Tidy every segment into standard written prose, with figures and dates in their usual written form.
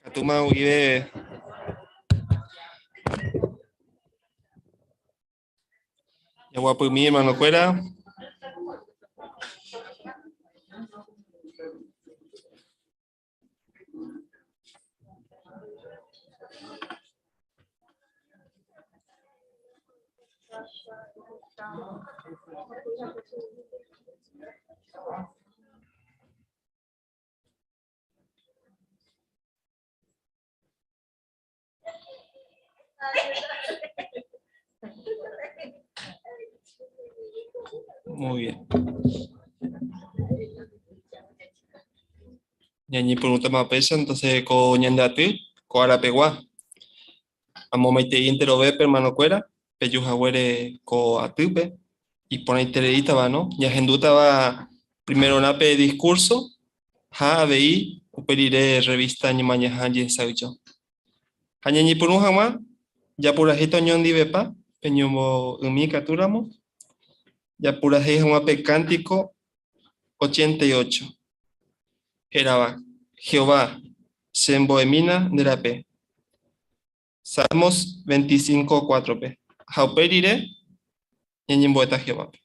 Katúma guive jaguapymi hermanokuéra. Muy bien. Ñañepyrũtama péicha, entonces ko ñande aty, ko arapegua. Amomaitei enterovépe hermanokuéra, peju haguére ko atýpe, iporãitereítava, no? Ñahendútava primerorã pe discurso ha avei upe rire revista Ñemañaha Jehesa'ỹijo. Ha ñañepyrũ hag̃ua japurahéita oñondivepa pe ñombo'ymi ikatúramo, japurahéi hag̃ua pe cántico 88, hérava Jehová, chembo'emína nde rape. Salmos 25, 4-pe. Ha upe rire ñañembo'éta Jehovápe.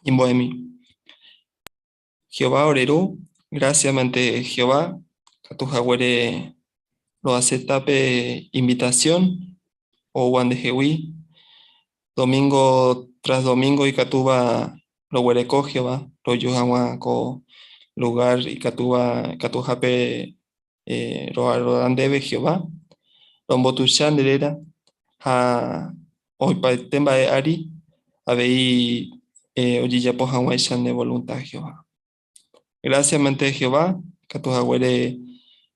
Ñembo'emi. Jehová ore Ru, gracias mante Jehová, katu haguére roacepta pe invitación oúva ndehegui, domingo tras domingo ikatúva roguereko Jehová, roju hag̃ua ko lugar ikatúva ikatuhápe roadora ndéve Jehová, rombotuicha nde réra ha opaite mba'e ári avei ojejapo hag̃uáicha ne voluntad Jehová. Gracias mante Jehová, katu haguére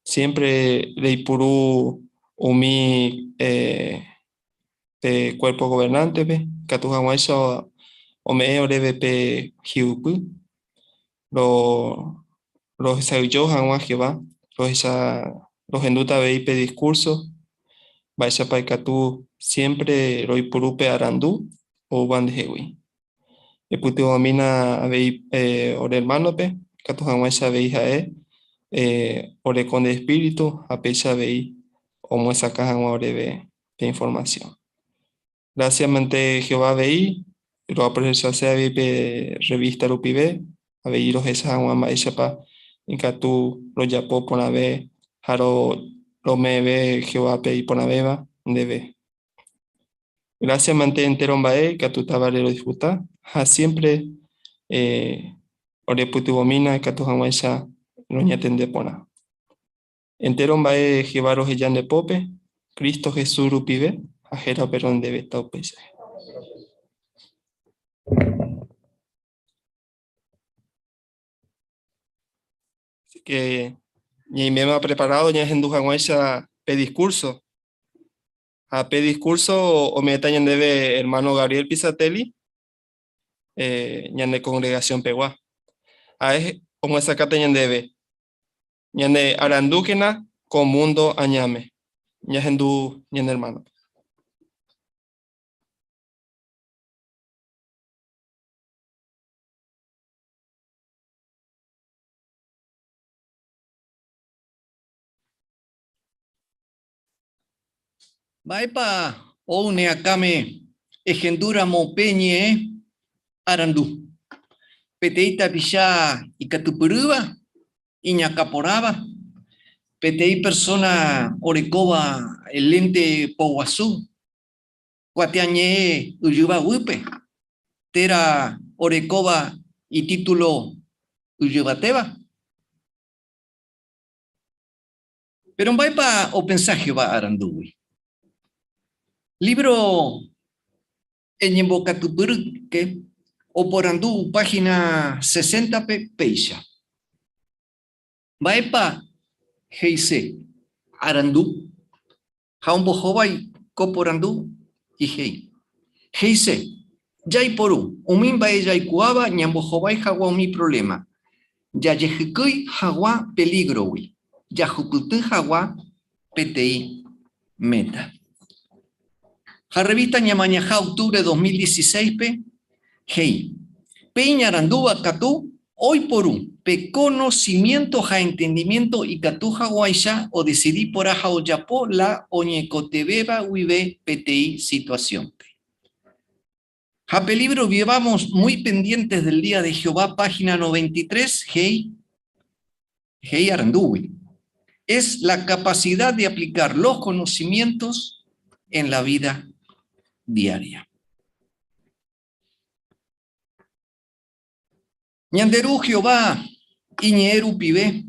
siempre reipuru umi pe cuerpo gobernante-pe, katu hag̃uáicha ome'ẽ oréve pe hi'upy rohesa'ỹijo hag̃ua Jehová, rohecha, rohendúta avei pe diskúrso, mba'éichapa ikatu siémpre roipuru pe arandu oúva ndehegui. Epytyvõmína avei ore ermánope, ikatu hag̃uáicha avei ha'e oreko nde espíritu ha péicha avei omyesakã hag̃ua oréve pe informasión. Grásiamente Jehová avei. Roaprehechase avei pe revista rupive, avei rohecha hag̃ua mba'éichapa ikatu rojapo porãve ha rome'ẽve Jehovápe iporãvéva ndéve. Gracias mante entero mba'e ikatútavare rodisfruta ha siempre orepytyvõmína ikatu hag̃uáicha roñatende porã. Entéro mba'e Jehová roheja nde pópe, Cristo Jesús rupive ha hérape rondéve. Taupéicha. Así que ñaiméma preparado ñahendu hag̃uáicha pe discurso. Ha pe discurso ome'ẽta ñandéve hermano Gabriel Pisatelli, eh, ñane congregación pegua. Ha'e omyesakãta ñandéve Ñane arandúkena ko mundo añáme. Ñahendu ñane hermano-pe. Mba'épa ou ne akãme ehendúramo pe ñe'ẽ arandu? Peteĩ tapicha ikatupyrýva, iñakãporãva, peteĩ persóna orekóva lénte poguasu, kuatiañe'ẽ yjyva guýpe, térã orekóva itítulo yjyvatéva. Péro mba'épa opensa Jehová arandúgui? Lívro Eñembokatupyrýke oporandu páhina 60-pe péicha, Mba'épa he'ise arandu? Ha ombohovái ko porandu ijehei. He'ise, Jaiporu umi mba'e jaikuaáva ñambohovái hag̃ua umi provléma, jajehekýi hag̃ua pelígrogui, jahupyty hag̃ua peteĩ méta. Ha rrevísta Ñamañaha octubre 2016-pe he'i, Pe iñarandúva katu oiporu pe konosimiénto ha entendimiénto ikatu haguãicha odesidi porã ha ojapo la oñekotevẽva guive peteĩ situasiónpe. Ha pe lívro Vivamos muy pendientes del día de Jehová, página 93, he'i, he'i arandúgui, Es la capacidad de aplicar los conocimientos en la vida diaria. Ñande Ru Jehová iñe'ẽ rupive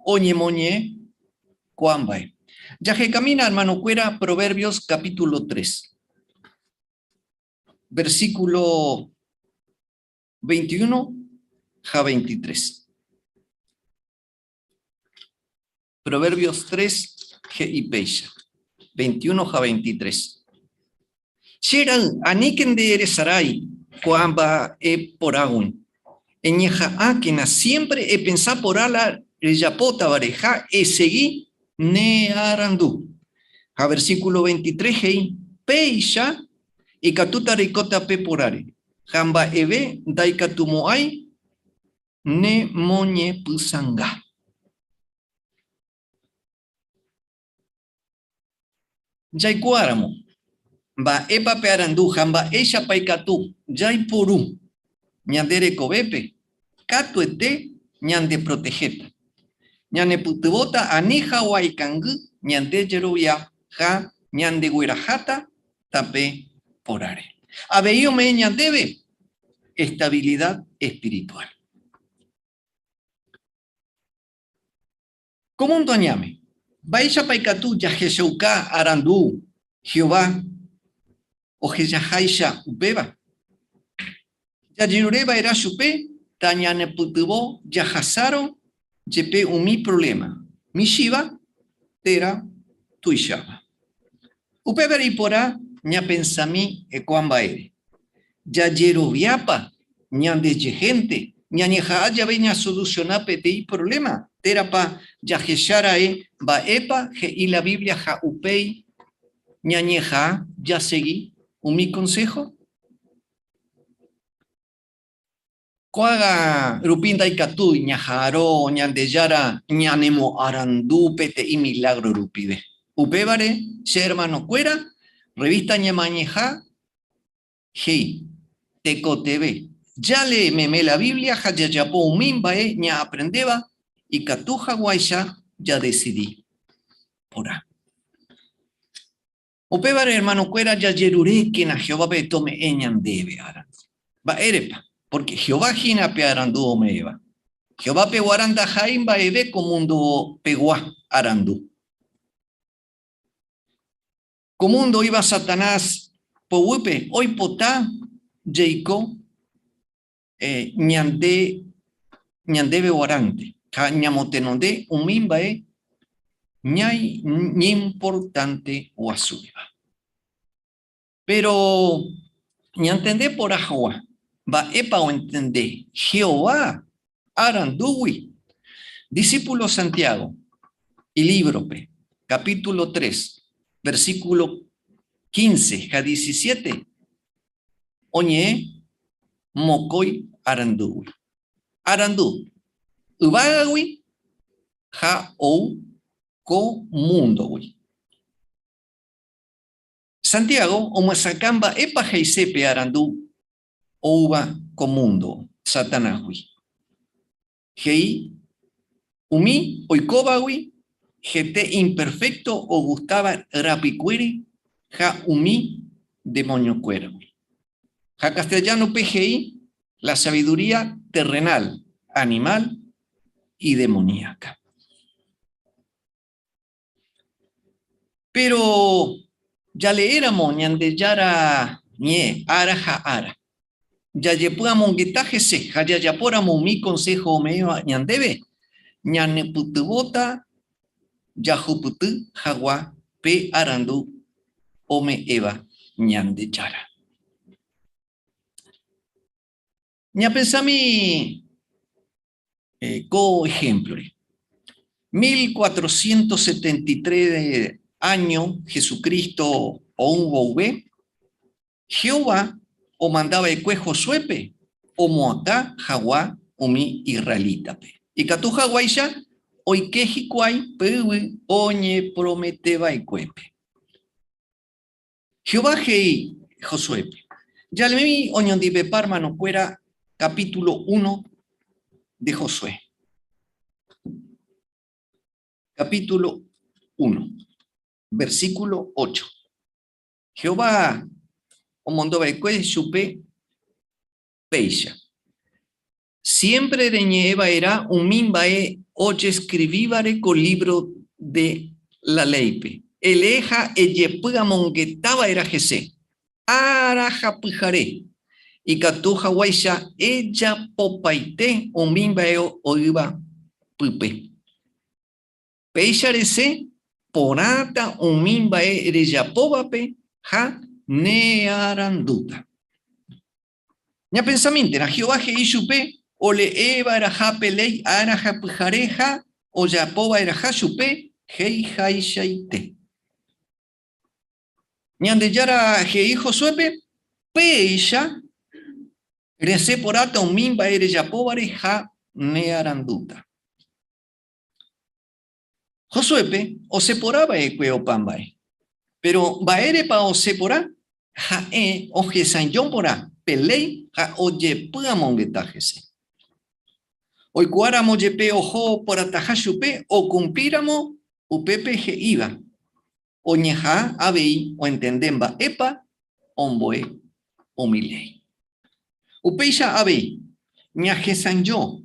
oñemoñe'ẽ ko'ã mba'e. Jahekamína hermanokuéra Proverbios capítulo 3, versículo 21 ha 23. Proverbios 3 he'i péicha, 21 ha 23. Che ra'y, aníke nde eresarái ko'ã mba'e porãgui. Eñeha'ãkena siémpre epensa porã la rejapótavare ha esegi ne arandu. Ha versíkulo 23 he'i, Péicha ikatúta reiko tape porãre, ha mba'eve ndaikatumo'ãi Ne moñepysanga. Jaikuaáramo mba'épa pe arandu ha mba'éichapa ikatu jaiporu ñande rekovépe, katuete ñandeprotehéta. Ñanepytyvõta ani hag̃ua ikangy ñande jerovia ha ñandegueraháta tape porãre. Avei ome'ẽ ñandéve estabilidad espiritual. Ko mundo añáme, mba'éichapa ikatu jahechauka arandu Jehová ohejaháicha upéva? Jajerure va'erã chupe tañanepytyvõ jahasárõ jepe umi provléma, michĩva térã tuicháva. Upévare iporã ñapensami ko'ã mba'ére, Jajeroviápa ñandejehénte ñañeha'ã jave ñasolusiona peteĩ provléma, térãpa jahecha ra'e mba'épa he'i la Biblia ha upéi ñañeha'ã jasegi umi konsého? Ko'ág̃a rupi ndaikatúi ñaha'arõ Ñandejára ñanemoarandu peteĩ milágro rupive. Upévare, che ermanokuéra, revista Ñemañeha he'i. Tekotevẽ jalee meme la Biblia ha jajapo umi mba'e ñaaprendéva ikatu haguáicha jadesidi porã. Upévare ermanokuéra jajerurékena Jehovápe tome'ẽ ñandéve arandu. Mba'érepa? Pórke Jehová hína pe arandu ome'ẽva. Jehovápe guarã ndaha'éi mba'eve ko múndo pegua arandu. Ko múndo oĩva Satanás poguýpe oipota jeiko ñande ñandéve guarãnte ha ñamotenonde umi mba'e ñañeimportánte guasúiva. Péro ñantende porã hag̃ua mba'épa oentende Jehová arandúgui, disípulo Santiago ilívrope, capítulo 3, versículo 15 ha 17, oñe'ẽ mokõi arandúgui. Arandu yvágagui ha ou ko múndogui. Santiago omyesakã mba'épa he'ise pe arandu oúva ko múndo Satanásgui. He'i umi oikóvagui hete imperfékto ogustáva rapykuéri ha umi demoniokuéragui. Ha castellánope he'i la sabiduría terrenal, animal y demoníaca. Péro jaleéramo Ñandejára Ñe'ẽ ára ha ára, jajepy'amongeta hese ha jajapóramo umi konsého ome'ẽva ñandéve, ñanepytyvõta jahupyty hag̃ua pe arandu ome'ẽva Ñandejára. Ñapensami ko ehémplore. 1473 áño Jesucristo ou mboyve, Jehová omanda va'ekue Josuépe omoakã hag̃ua umi israelítape, ikatu hag̃uáicha oike hikuái pe yvy oñepromete va'ekuépe. Jehová he'i Josuépe, Jaleemi oñondivepa ermanokuéra capítulo 1 de Josué. Capítulo 1, versículo 8. Jehová omondo va'ekue chupe péicha, Siémpre reñe'ẽ va'erã umi mba'e ojeskrivívare ko lívro de la léipe. Elee ha ejepy'amongeta va'erã hese, ára ha pyhare, ikatu haguáicha ejapopaite umi mba'e oĩva pype. Péicha resẽ porãta umi mba'e rejapóvape ha nearandúta. Ñapensamíntena, Jehová he'i chupe ole'e va'erãha pe léi ára ha pyhare ha ojapo va'erãha chupe he'ihaichaite. Ñandejára he'i Josuépe, Péicha resẽ porãta umi mba'e rejapóvare ha nearandúta. Josuépe osẽ porã va'ekue opa mba'e. Péro mba'érepa osẽ porã? Ha'e ohesa'ỹijo porã pe léi ha ojepy'amongeta hese. Oikuaáramo jepe oho porãtaha chupe okumplíramo upépe he'íva, oñeha'ã avei oentende mba'épa ombo'e umi léi. Upéicha avei, ñahesa'ỹijo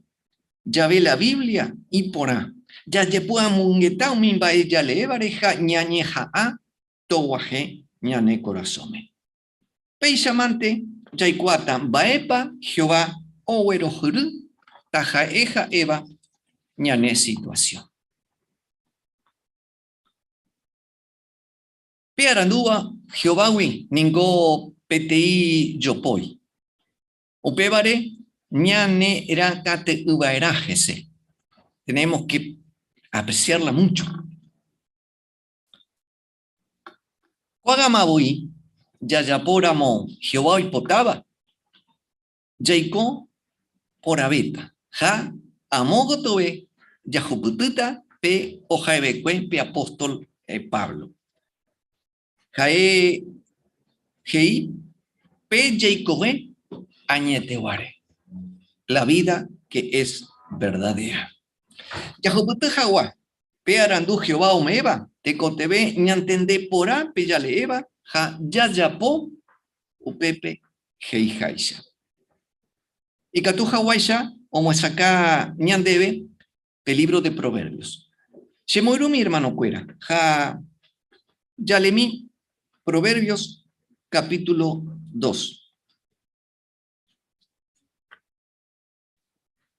jave la Biblia iporã, jajepy'amongeta umi mba'e jaleévare ha ñañeha'ã toguahẽ ñane korasõme. Péichamante jaikuaáta mba'épa Jehová oguerohory taha'e ha'éva ñane situasión. Pe arandúva Jehovágui ningo peteĩ jopói. Upévare ñane rakate'ỹva'erã hese. Tenemos que apreciarla mucho. Ko'ág̃ama voi jajapóramo Jehová oipotáva, jaiko porãvéta ha amo gotyove jahupytýta pe oha'eva'ekue pe apóstol Pablo. Ha'e he'i, Pe jeikove añeteguáre, la vida que es verdadera. Jahupyty hag̃ua pe arandu Jehová ome'ẽva, tekotevẽ ñantende porã pe jaleéva ha jajapo upépe he'iháicha. Ikatu haguáicha omyesakã ñandéve pe lívro de Proverbios. Chemoirũmi ermanokuéra ha jalemi Proverbios capítulo 2.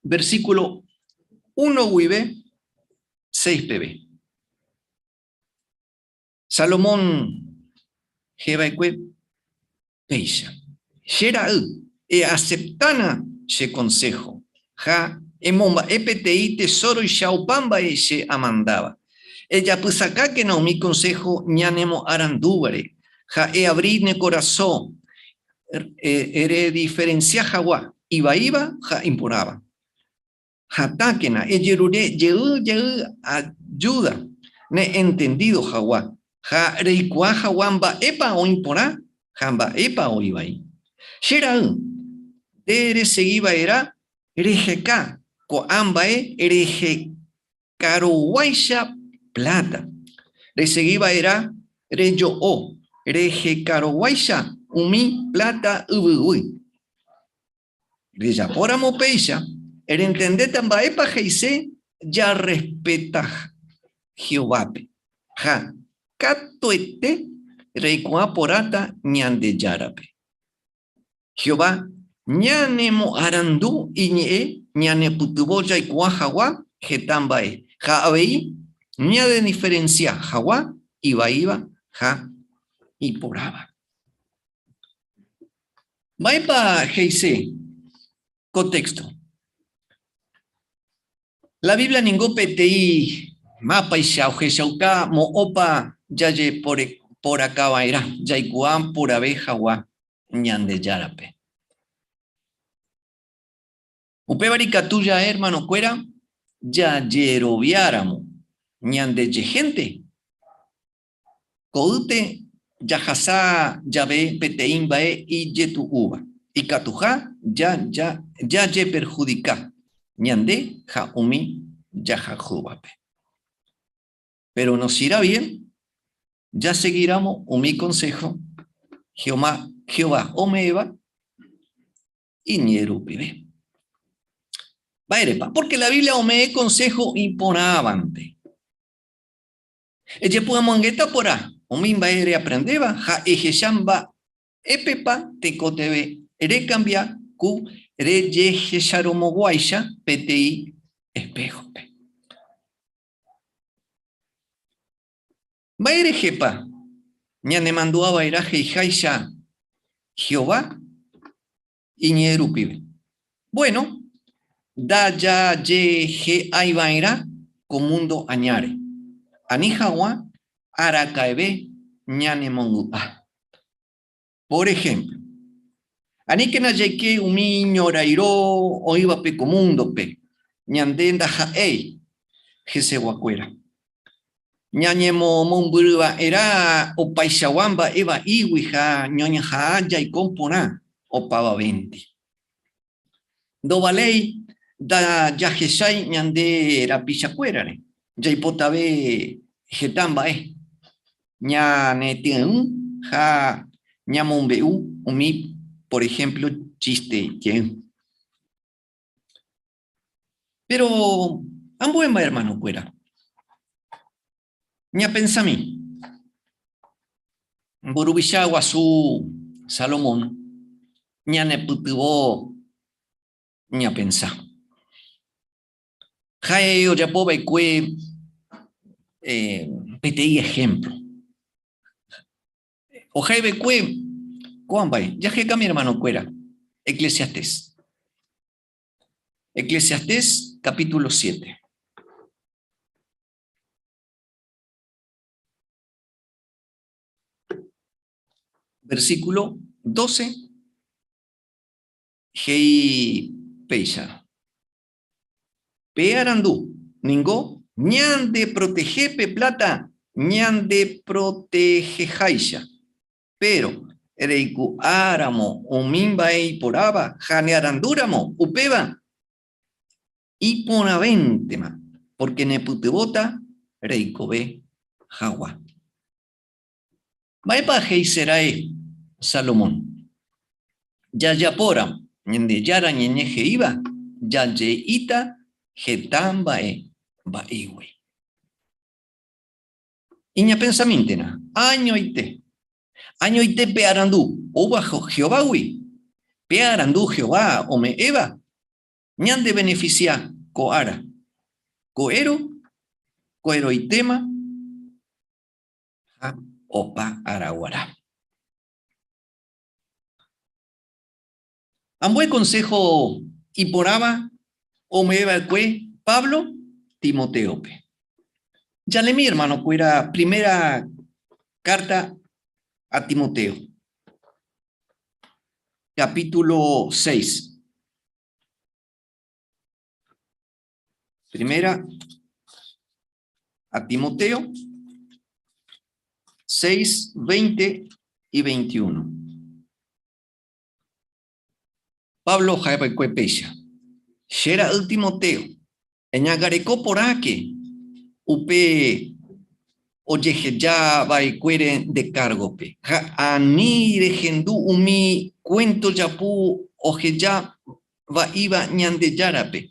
Versículo 1 guive 6 peve. Salomón he'iva'ekue péicha, Che ra'y, easeptána che konsého, ha emomba'e peteĩ tesóroicha opa mba'e che amandáva. Ejapysakákena umi konsého ñanemoarandúvare, ha eavri ne korasõ rediferensia hag̃ua ivaíva ha iporãva. Hatãkena, ejerure jey jey ajúda ne entendído hag̃ua ha reikuaa hag̃ua mba'épa oĩ porã ha mba'épa oĩ vai. Che ra'y, nde resegi va'erã reheka ko'ã mba'e rehekaroguáicha pláta. Resegi va'erã rejo'o rehekaroguáicha umi pláta yvyguy. Rejapóramo péicha, erentendéta mba'épa he'ise jarrespeta Jehovápe ha katuete reikuaa porãta Ñandejárape. Jehová ñanemoarandu Iñe'ẽ ñanepytyvõ jaikuaa hag̃ua heta mba'e ha avei ñadediferensia hag̃ua ivaíva ha iporãva. Mba'épa he'ise ko téxto? La Biblia ningo peteĩ mápaicha ohechauka mo'õpa jajeporakava'erã jaikuaa porãve hag̃ua Ñandejárape. Upévare ikatu ja'e ermanokuéra jajeroviáramo ñandejehénte Ko'ýte jahasa jave peteĩ mba'e ijetu'úva, ikatuha jajeperhudika ñande ha umi jahayhúvape. Péro nos irá bien jasegíramo umi konsého Jehová ome'ẽva iñe'ẽ rupive. Mba'érepa? Pórke la Biblia ome'ẽ konsého iporãvante. Ejepy'amongeta porã umi mba'e reaprendéva ha ehecha mba'épepa tekotevẽ rekambia ku rejehecharomoguáicha peteĩ espéjope. Mba'érehepa ñanemandu'a va'erã he'iháicha Jehová iñe'ẽ rupive? Bueno, ndajajehe'aiva'erã ko múndo añáre, ani hag̃ua araka'eve ñanemongy'a. Pór ehémplo, aníkena jaike umi ñorairõ oĩvape ko múndope, ñande ndaha'éi heseguakuéra. Ñañemomombyryva'erã opaichagua mba'e vaígui ha ñoñeha'ã jaiko porã opavavénte. Ndovaléi ndajahechái ñande rapichakuérare, jaipotave heta mba'e, ñanetyre'ỹ ha ñamombe'u umi, por ehémplo, chíste jey. Péro ambue mba'e ermanokuéra, ñapensami, mburuvicha guasu Salomón ñanepytyvõ ñapensa. Ha'e ojapo va'ekue peteĩ ehémplo. Ohaiva'ekue ko'ã mba'e, jahekami ermanokuéra, Eclesiastés. Eclesiastés capítulo 7. Versículo 12 he'i péicha. Pe arandu ningo ñandeprotehe pe pláta ñandeproteheháicha. Péro, Reikuaáramo umi mba'e iporãva ha nearandúramo upéva iporãvéntema, pórke nepytyvõta reikove hag̃ua. Mba'épa he'isera'e Salomón? Jajapóramo Ñandejára Ñe'ẽ he'íva, jaje'íta heta mba'e vaígui. Iñapensamíntena, añoite, añoite pe arandu oúva Jehovágui, pe arandu Jehová ome'ẽva ñandevenefisia ko ára, ko'ẽro, ko'ẽroitéma ha opa araguarã. Ambue konsého iporãva ome'ẽ va'ekue Pablo Timotéope. Jalemi ermanokuéra primera kárta a Timoteo, capítulo 6. Primera a Timoteo 6, 20 y 21. Pablo ha'e va'ekue péicha, Che ra'y Timoteo, eñangareko porãke upe ojeheja va'ekuére nde kárgope, ha ani rehendu umi kuénto japu oheja va'íva Ñandejárape,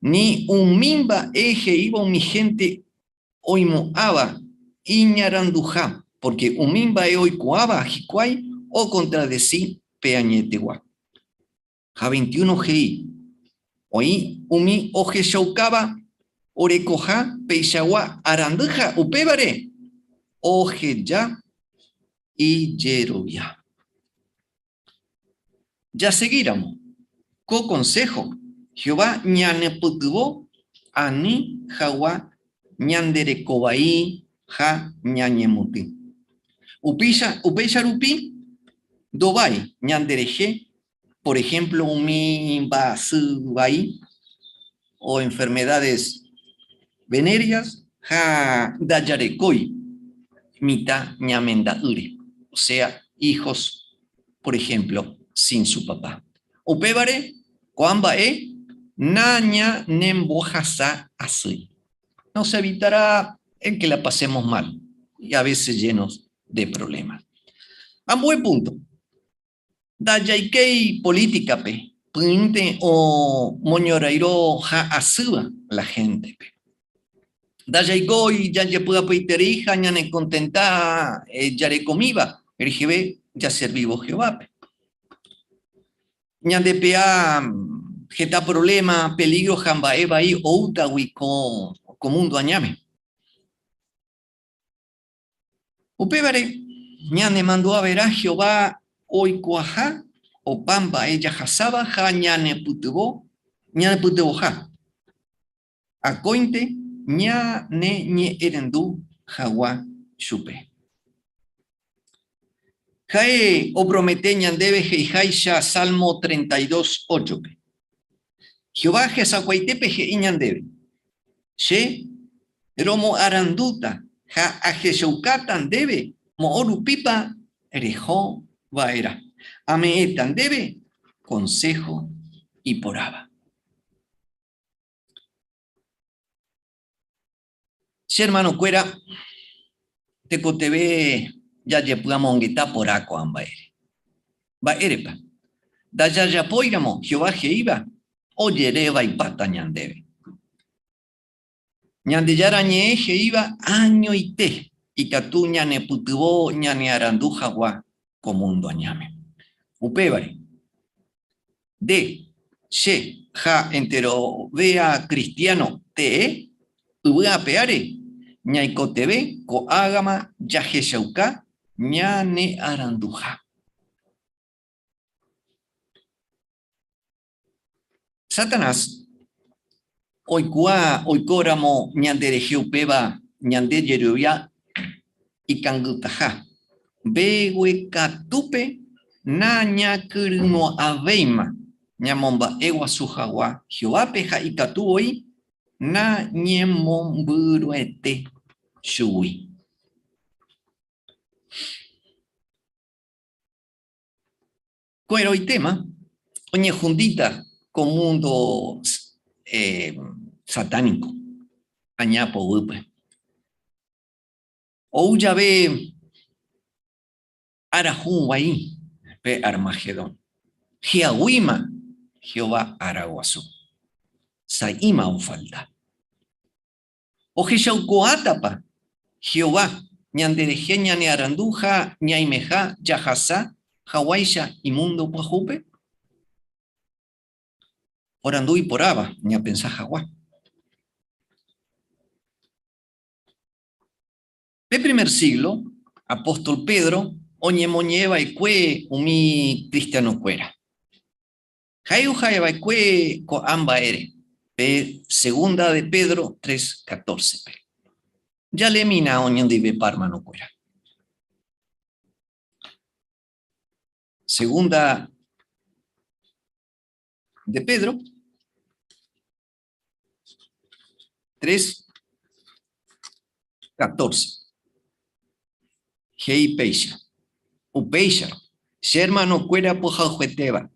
ni umi mba'e he'íva umi hénte oimo'ãva iñaranduha, pórke umi mba'e oikuaáva hikuái okontradesi pe añetegua. Ha 21 he'i, Oĩ umi ohechaukáva orekoha peichagua arandyha upévare oheja ijerovia. Jasegíramo ko konsého, Jehová ñanepytyvõ ani hag̃ua ñanderekovai ha ñañemotĩ. Upéicha rupi ndovái ñanderehe, por ehémplo umi mba'asy vai o enfermedades venéreas ha ndajarekói mitã ñamenda'ỹre, osea hijos por ejemplo, sin su papá. Upévare, ko'ã mba'e nañanembohasa asy. Nos evitará el que la pasemos mal y a veces llenos de problemas. Ambue punto. Ndajaikéi polítikape, py'ỹinte omoñorairõ ha asýva la héntepe. Ndajaikói jajepy'apyiterei ha ñanekontenta jarekomíva reheve jaservívo Jehovápe. Ñandepe'a heta provléma, pelígro ha mba'e vai oútagui ko múndo añáme. Upévare, ñanemandu'ava'erã Jehová oikuaaha opa mba'e jahasáva ha ñanepytyvõ, ñanepytyvõha. Akóinte ñaneñe'ẽrendu hag̃ua chupe. Ha'e opromete ñandéve he'iháicha Salmo 32, 8-pe. Jehová hesakuaitépe he'i ñandéve, Che romoarandúta ha ahechaukáta ndéve mo'õ rupípa reho va'erã. Ame'ẽta ndéve konsého iporãva. Che hermanokuéra, tekotevẽ jajepy'amongeta porã ko'ã mba'ére. Mba'érepa? Ndajajapóiramo Jehová he'íva, ojere vaipáta ñandéve. Ñandejára Ñe'ẽ he'íva añoite ikatu ñanepytyvõ ñanearandu hag̃ua ko múndo añáme. Upévare, nde, che ha enterovéa kristiáno tee yvy ape ári ñaikotevẽ ko'ág̃ama jahechauka ñanearanduha. Satanás oikuaa oikóramo ñanderehe upéva ñande jerovia ikangytaha, mbeguekatúpe nañakyrymo'ãvéima ñamomba'eguasu hag̃ua Jehovápe ha ikatu voi nañemombyryete chugui. Ko'ẽrõitéma oñehundíta ko múndo satániko aña poguýpe. Ou jave ára hũ vai pe Armagedón, hi'ag̃uíma Jehová ára guasu. Sa'íma ofalta. Ohechaukuaátapa Jehová ñanderehe ñanearandu ha ñaimeha jahasa haguáicha imúndo pyahúpe? Porandu iporãva ñapensa hag̃ua. Pe primer síglo, apóstol Pedro oñemoñe'ẽ va'ekue umi kristianokuéra. Ha'e oha'e va'ekue ko'ã mba'ére, pe Segunda de Pedro 3:14-pe. Jaleemína oñondivepa ermanokuéra. Segunda de Pedro 3:14. He'i péicha, Upéicharõ, che hermanokuéra pohayhuetéva,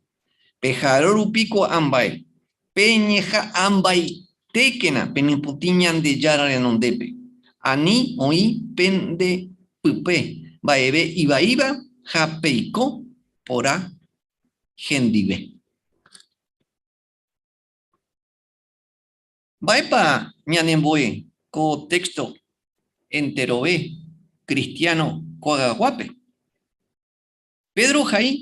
peha'arõ rupi ko'ã mba'e, peñeha'ãmbaitékena penypytĩ Ñandejára renondépe, ani oĩ pende pype mba'eve ivaíva ha peiko porã hendive. Mba'épa ñanembo'e ko téxto enterove kristiáno ko'ag̃aguápe? Pedro he'i,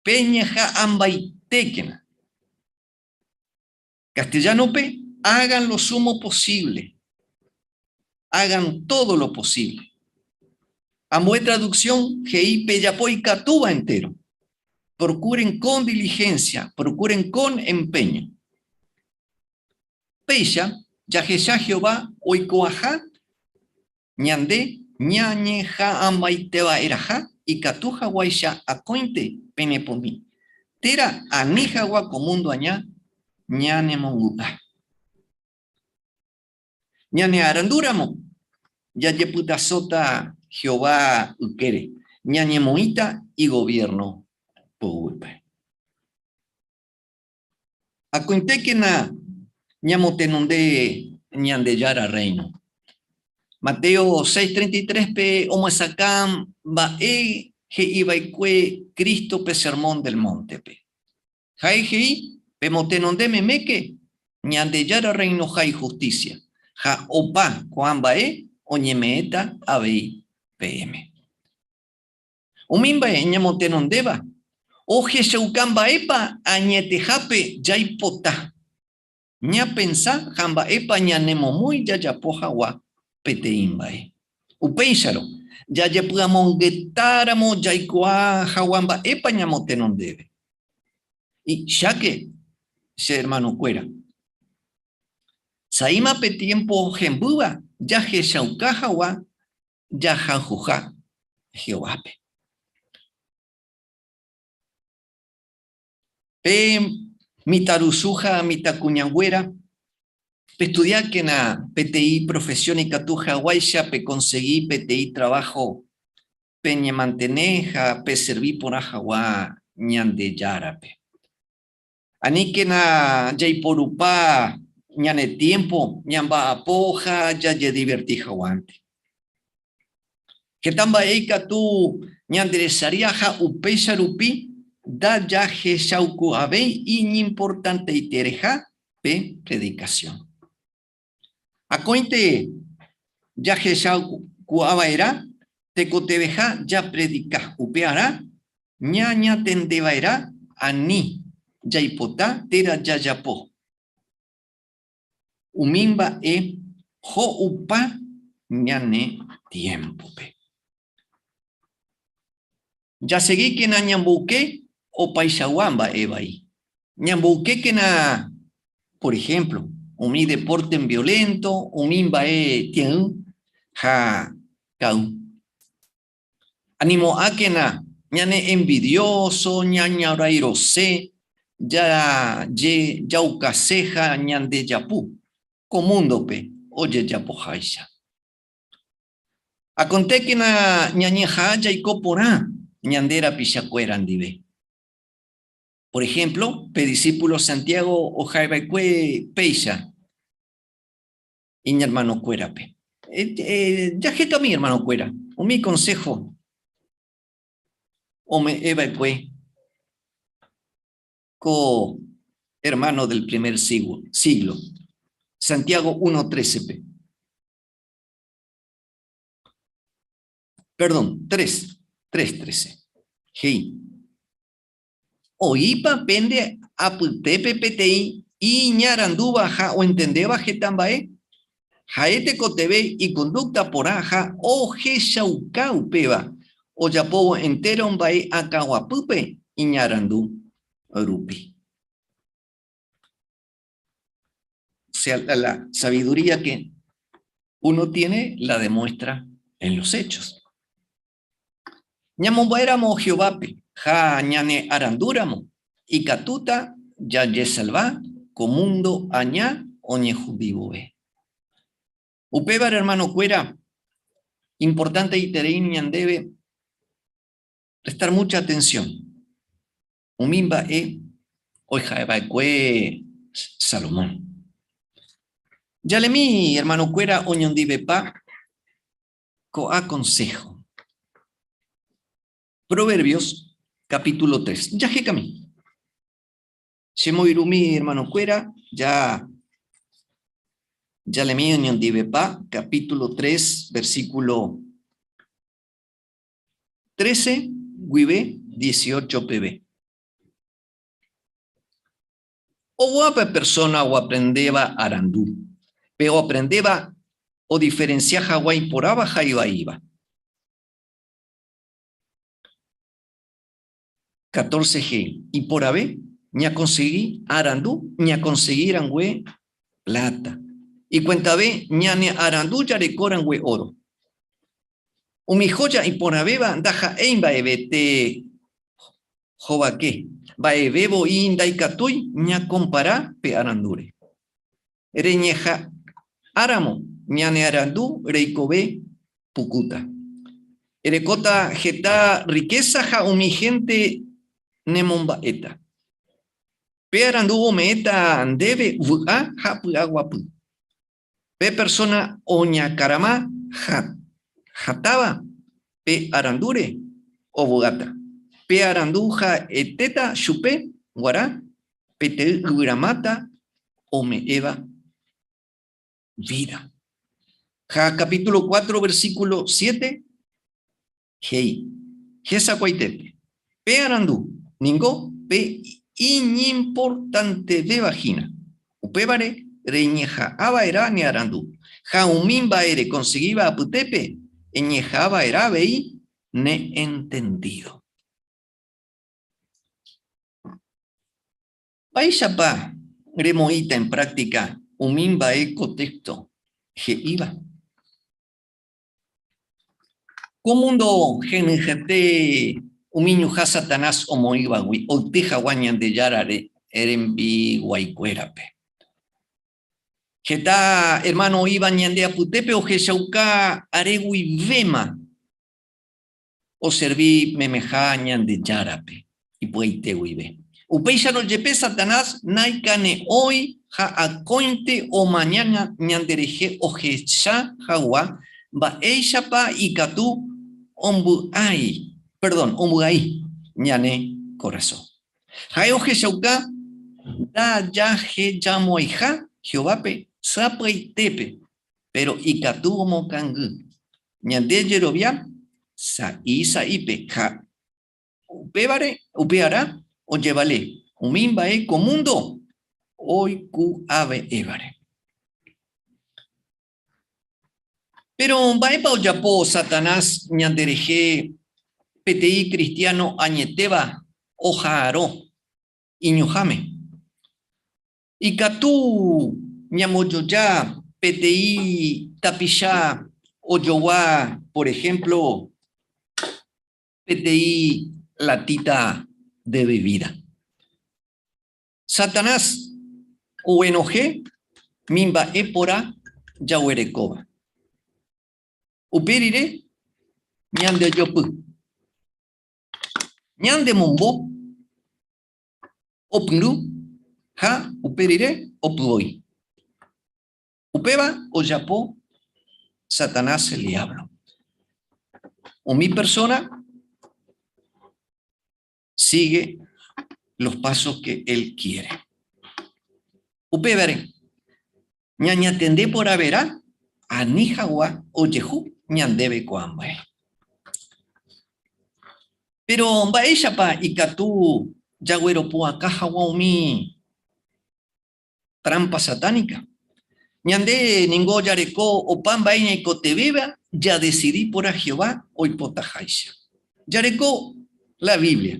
Peñeha'ãmbaitékena. Castellánope, hagan lo sumo posible. Hagan todo lo posible. Ambue traducción he'i pejapo ikatúva entero. Procuren con diligencia, procuren con empeño. Péicha jahecha Jehová oikoaha Ñande ñañeha'ãmbaiteva'erãha ikatu haguáicha akóinte penepomi, térã ani hagua ko múndo aña ñanemonguta. Ñanearandúramo, jajepytasóta Jehová ykére, ñañemoĩta igoviérno poguýpe. Akóintékena ñamotenonde Ñandejára Rréino. Mateo 6:33-pe omyesakã mba'e he'i va'ekue Cristo pe Sermón del Móntepe. Ha'e he'i, Pemotenonde meméke Ñandejára Rreinoha ihustísia, ha opa ko'ã mba'e oñeme'ẽta avei peẽme. Umi mba'e ñamotenondéva ohechauka mba'épa añetehápe jaipota, ñapensa ha mba'épa ñanemomýi jajapo hag̃ua peteĩ mba'e. Upéicharõ, jajepy'amongetáramo jaikuaa hag̃ua mba'épa ñamotenondéve. Cháke, che ermanokuéra, sa'íma pe tiémpo hembýva jahechauka hag̃ua jahayhuha Jehovápe. Pe mitãrusu ha mitãkuñanguéra, pestudiákena peteĩ profesión ikatu haguáicha pekonsegi peteĩ traváho peñemantene ha peservi porã hag̃ua Ñandejárape. Aníkena jaiporupa ñane tiémpo ñamba'apo ha jajediverti haguãnte. Heta mba'e ikatu ñanderesaria ha upéicha rupi ndajahechaukuaavéi iñimportanteitereha pe predikasión. Akóinte jahechaukuaava'erã tekotevẽha japredika, upearã ñañatendeva'erã ani jaipota térã jajapo umi mba'e ho'upa ñane tiémpope. Jasegíkena ñamboyke opaichagua mba'e vai. Ñamboykékena, por ehémplo, umi depórte violénto, umi mba'e tie'ỹ ha ka'u. Animo'ãkena ñane envidióso, ñañorairõse, jajejaukase ha ñandejapu ko múndope ojejapoháicha. Akontékena ñañeha'ã jaiko porã ñande rapichakuéra ndive. Por ejemplo, pe discípulo Santiago ohaiva'ekue péicha iñermanokuérape. Jahekami hermanokuéra, umi consejo ome'ẽva'ekue ko hermano del primer siglo, Santiago 1.13-pe. Perdón, 3, 3.13. He'i. Oĩpa pende apytépe peteĩ iñarandúva ha oentendéva heta mba'e? Ha'e tekotevẽ ikondúkta porã ha ohechauka upéva ojapóvo entéro mba'e akãguapýpe iñarandu rupi. O sea, la sabiduría que uno tiene la demuestra en los hechos. Ñamomba'éramo Jehovápe ha ñanearandúramo, ikatúta jajesalva ko múndo aña oñehundi vove. Upévare hermanokuéra, importanteiterei ñandéve prestar mucha atención umi mba'e oiha'eva'ekue Salomón. Jalemi hermanokuéra oñondivepa ko'ã consejo. Proverbios capítulo 3. Jahekami. Chemoirũmi hermanokuéra, ja jalemi oñondivepa capítulo 3, versículo 13 guive 18 peve. Oguape persona oaprendéva arandu, pe oaprendéva odiferencia hagua iporãva ha ivaíva. 14 he'i, Iporãve ñakonsegi arandu ñakonsegi rangue pláta. Ikuentave ñane arandu jareko rangue óro. Umi joya iporãvéva ndaha'éi mba'evete hovake, mba'eve voi ndaikatúi ñakompara pe arandúre. Reñeha'ãramo ñane arandu reikove pukúta. Erekóta heta rrikésa ha umi hénte nemomba'éta. Pe arandu ome'ẽta ndéve vy'a ha py'aguapy. Pe persóna oñakarama hatãva pe arandúre ovy'áta. Pe arandu ha'etéta chupe g̃uarã peteĩ yvyramáta ome'ẽva vída. Ha capítulo 4, versículo 7 he'i, Hesakuaitépe, pe arandu ningo pe iñimportantevéva hína. Upévare reñeha'ã va'erã ne arandu, ha umi mba'e rekonsegíva apytépe eñeha'ã va'erã avei ne entendído. Mba'éichapa remoĩta en práctica umi mba'e ko téxto he'íva? Ko múndo henyhẽte umi ñuhã Satanás omoĩvagui oity hag̃ua Ñandejára rembiguaikuérape. Heta ermáno oĩva ñande apytépe ohechauka are guivéma oservi memeha Ñandejárape ipy'aite guive. Upéicharõ jepe Satanás naikane'õi ha akóinte omaña ñanderehe ohecha hag̃ua mba'éichapa ikatu ombyai, perdón, ombyai ñane korasõ. Ha'e ohechauka ndajahejamo'ãiha Jehovápe sapy'aitépe, péro ikatu omokangy ñande jerovia sa'i sa'ípe ha upévare upearã ojevale umi mba'e ko múndo oikuaave'ẽvare. Péro mba'épa ojapo Satanás ñanderehe peteĩ kristiáno añetéva oha'arõ iñuhãme? Ikatu ñambojoja peteĩ tapicha ojogua, por ehémplo, peteĩ latíta de vevída. Satanás oguenohẽ mi mba'e porã jaguerekóva. Upe rire ñandejopy. Ñande mombo opyrũ ha upe rire opyvoi. Upéva ojapo Satanás el diablo. Umi persona sigue los pasos que él quiere. Upévare, ñañatende porãverã ani hag̃ua ojehu ñandéve ko'ã mba'e. Péro mba'éichapa ikatu jagueropu'aka hag̃ua umi trampa satánica? Ñande ningo jareko opa mba'e ñaikotevẽva jadesidi porã Jehová oipotaháicha. Jareko la Biblia.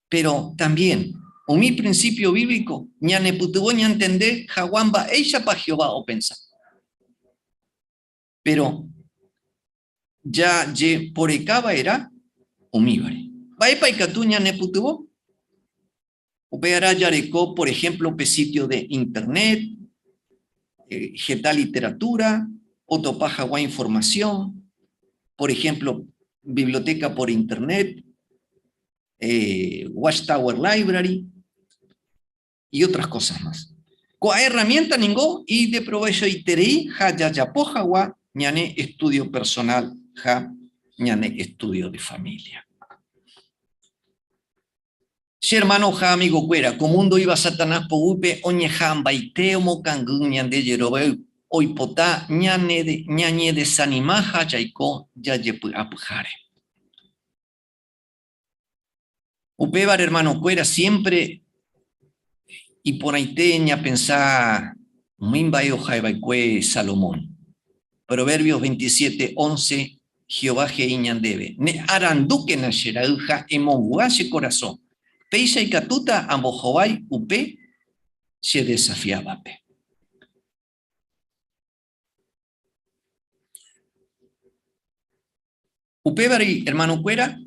Péro también umi principio bíblico ñanepytyvõ ñantende hag̃ua mba'éichapa Jehová opensa. Péro jajeporeka va'erã umívare. Mba'épa ikatu ñanepytyvõ? Upearã jareko, por ejemplo, pe sitio de internet, heta literatura, otopa hag̃ua informasión, por ejemplo, biblioteca por internet, Watchtower Library y otras cosas más. Ko'ã herramienta ningo ideprovechoiterei ha jajapo hag̃ua ñane estudio personal ha ñane estudio de familia. Che hermano ha amigokuéra, ko mundo oĩva Satanás poguýpe oñeha'ãmbaite omokangy ñande jerovia oipota ñañedesanima ha jaiko jajepy'apyháre. Upévare hermanokuéra, siempre iporãite ñapensa umi mba'e ohaeva'ekue Salomón. Proverbios 27, 11, Jehová he'i ñandéve, Ne arandúkena che ra'y ha emomby'a che korasõ, péicha ikatúta ambohovái upe che desafiávape. Upévare, hermanokuéra,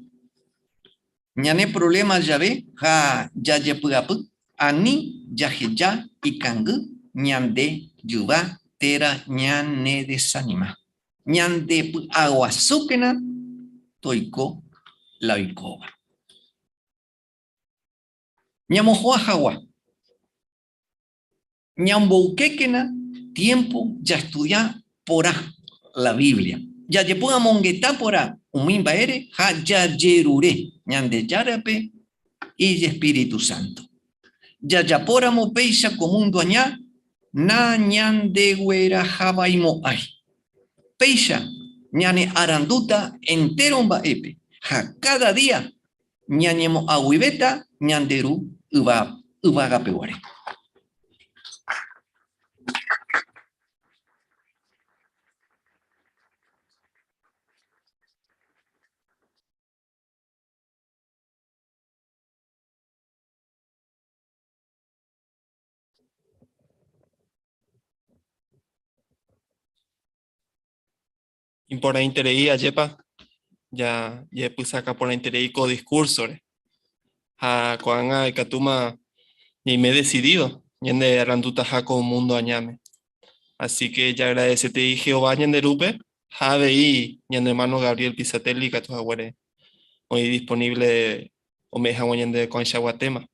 ñane problema jave ha jajepy'apy ani jaheja ikangy ñande jyva térã ñanedesanima. Ñandepy'aguasúkena toiko la oikóva. Ñamohu'ã hag̃ua. Ñamboykékena tiémpo jastudia porã la Biblia, jajepy'amongeta porã umi mba'ére ha jajerure Ñandejárape ijespíritu sánto. Jajapóramo péicha ko múndo aña nañandeguerahavaimo'ãi. Péicha ñanearandúta entéro mba'épe ha káda día ñañemo'ag̃uivéta ñande Ru yvagapeguare. Iporãiterei ajépa jajepysaka porãiterei ko discurso-re. Ha ko'ág̃a ikatúma ñaime decidido ñande arandutaha ko mundo añáme. Así que jaagradecetei Jehová ñande Rúpe ha avei ñane hermano Gabriel Pisatelli ikatu haguére oĩ disponible ome'ẽ hag̃ua ñande ko'ãichagua tema.